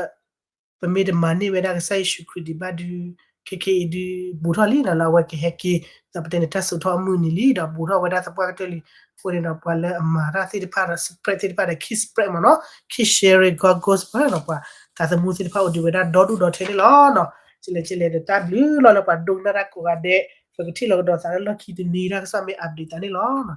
ပမ့ၢ်တမၤန့ၢ်ဝဲဒၣ်ကစၢ်ယ့ၣ်ၡူးခရံာ်ဒံးဘၣ်ဒုး ခဲခဲအံၤဒုး ဘူးထီၣ်လံနီၤ, လၢအဝဲကဟဲက့ၤ ဒီးပတဲန့ၣ် တၢ်စိာ်ထီၣ်အမုၢ်နံၤလံ ဒီးဘူးထီၣ်ဝဲဒၣ်သပှၢ်ကတၢၢ်လံ, အဃိန့ၣ်ဒီး ပှၤလၢအမၤတၢ်သ့ၣ်တဖၣ်ဒီး spread သ့ၣ်တဖၣ်ဒီး keep spread မ့ၢ်နီၤ, keep sharing God gospel ဒီးပှၤ သးသမူသ့ၣ်တဖၣ်အိၣ်ဒံးဝဲဒၣ်ဒီဒူၣ်ဒီထၢန့ၣ်လီၤနီၤ, ကလဲၣ်ကလဲၣ်ဒီး တၢ်ဘျုးလီၤလၢပှၤဒိကနၣ်တၢ်ကိးဂၤဒဲး, ပကထံၣ်လိာ်ကဒီးသးလၢလီၢ်ခံတနံၤ တၢ်ကစီၣ်မ့ၢ် update သးန့ၣ်လီၤ.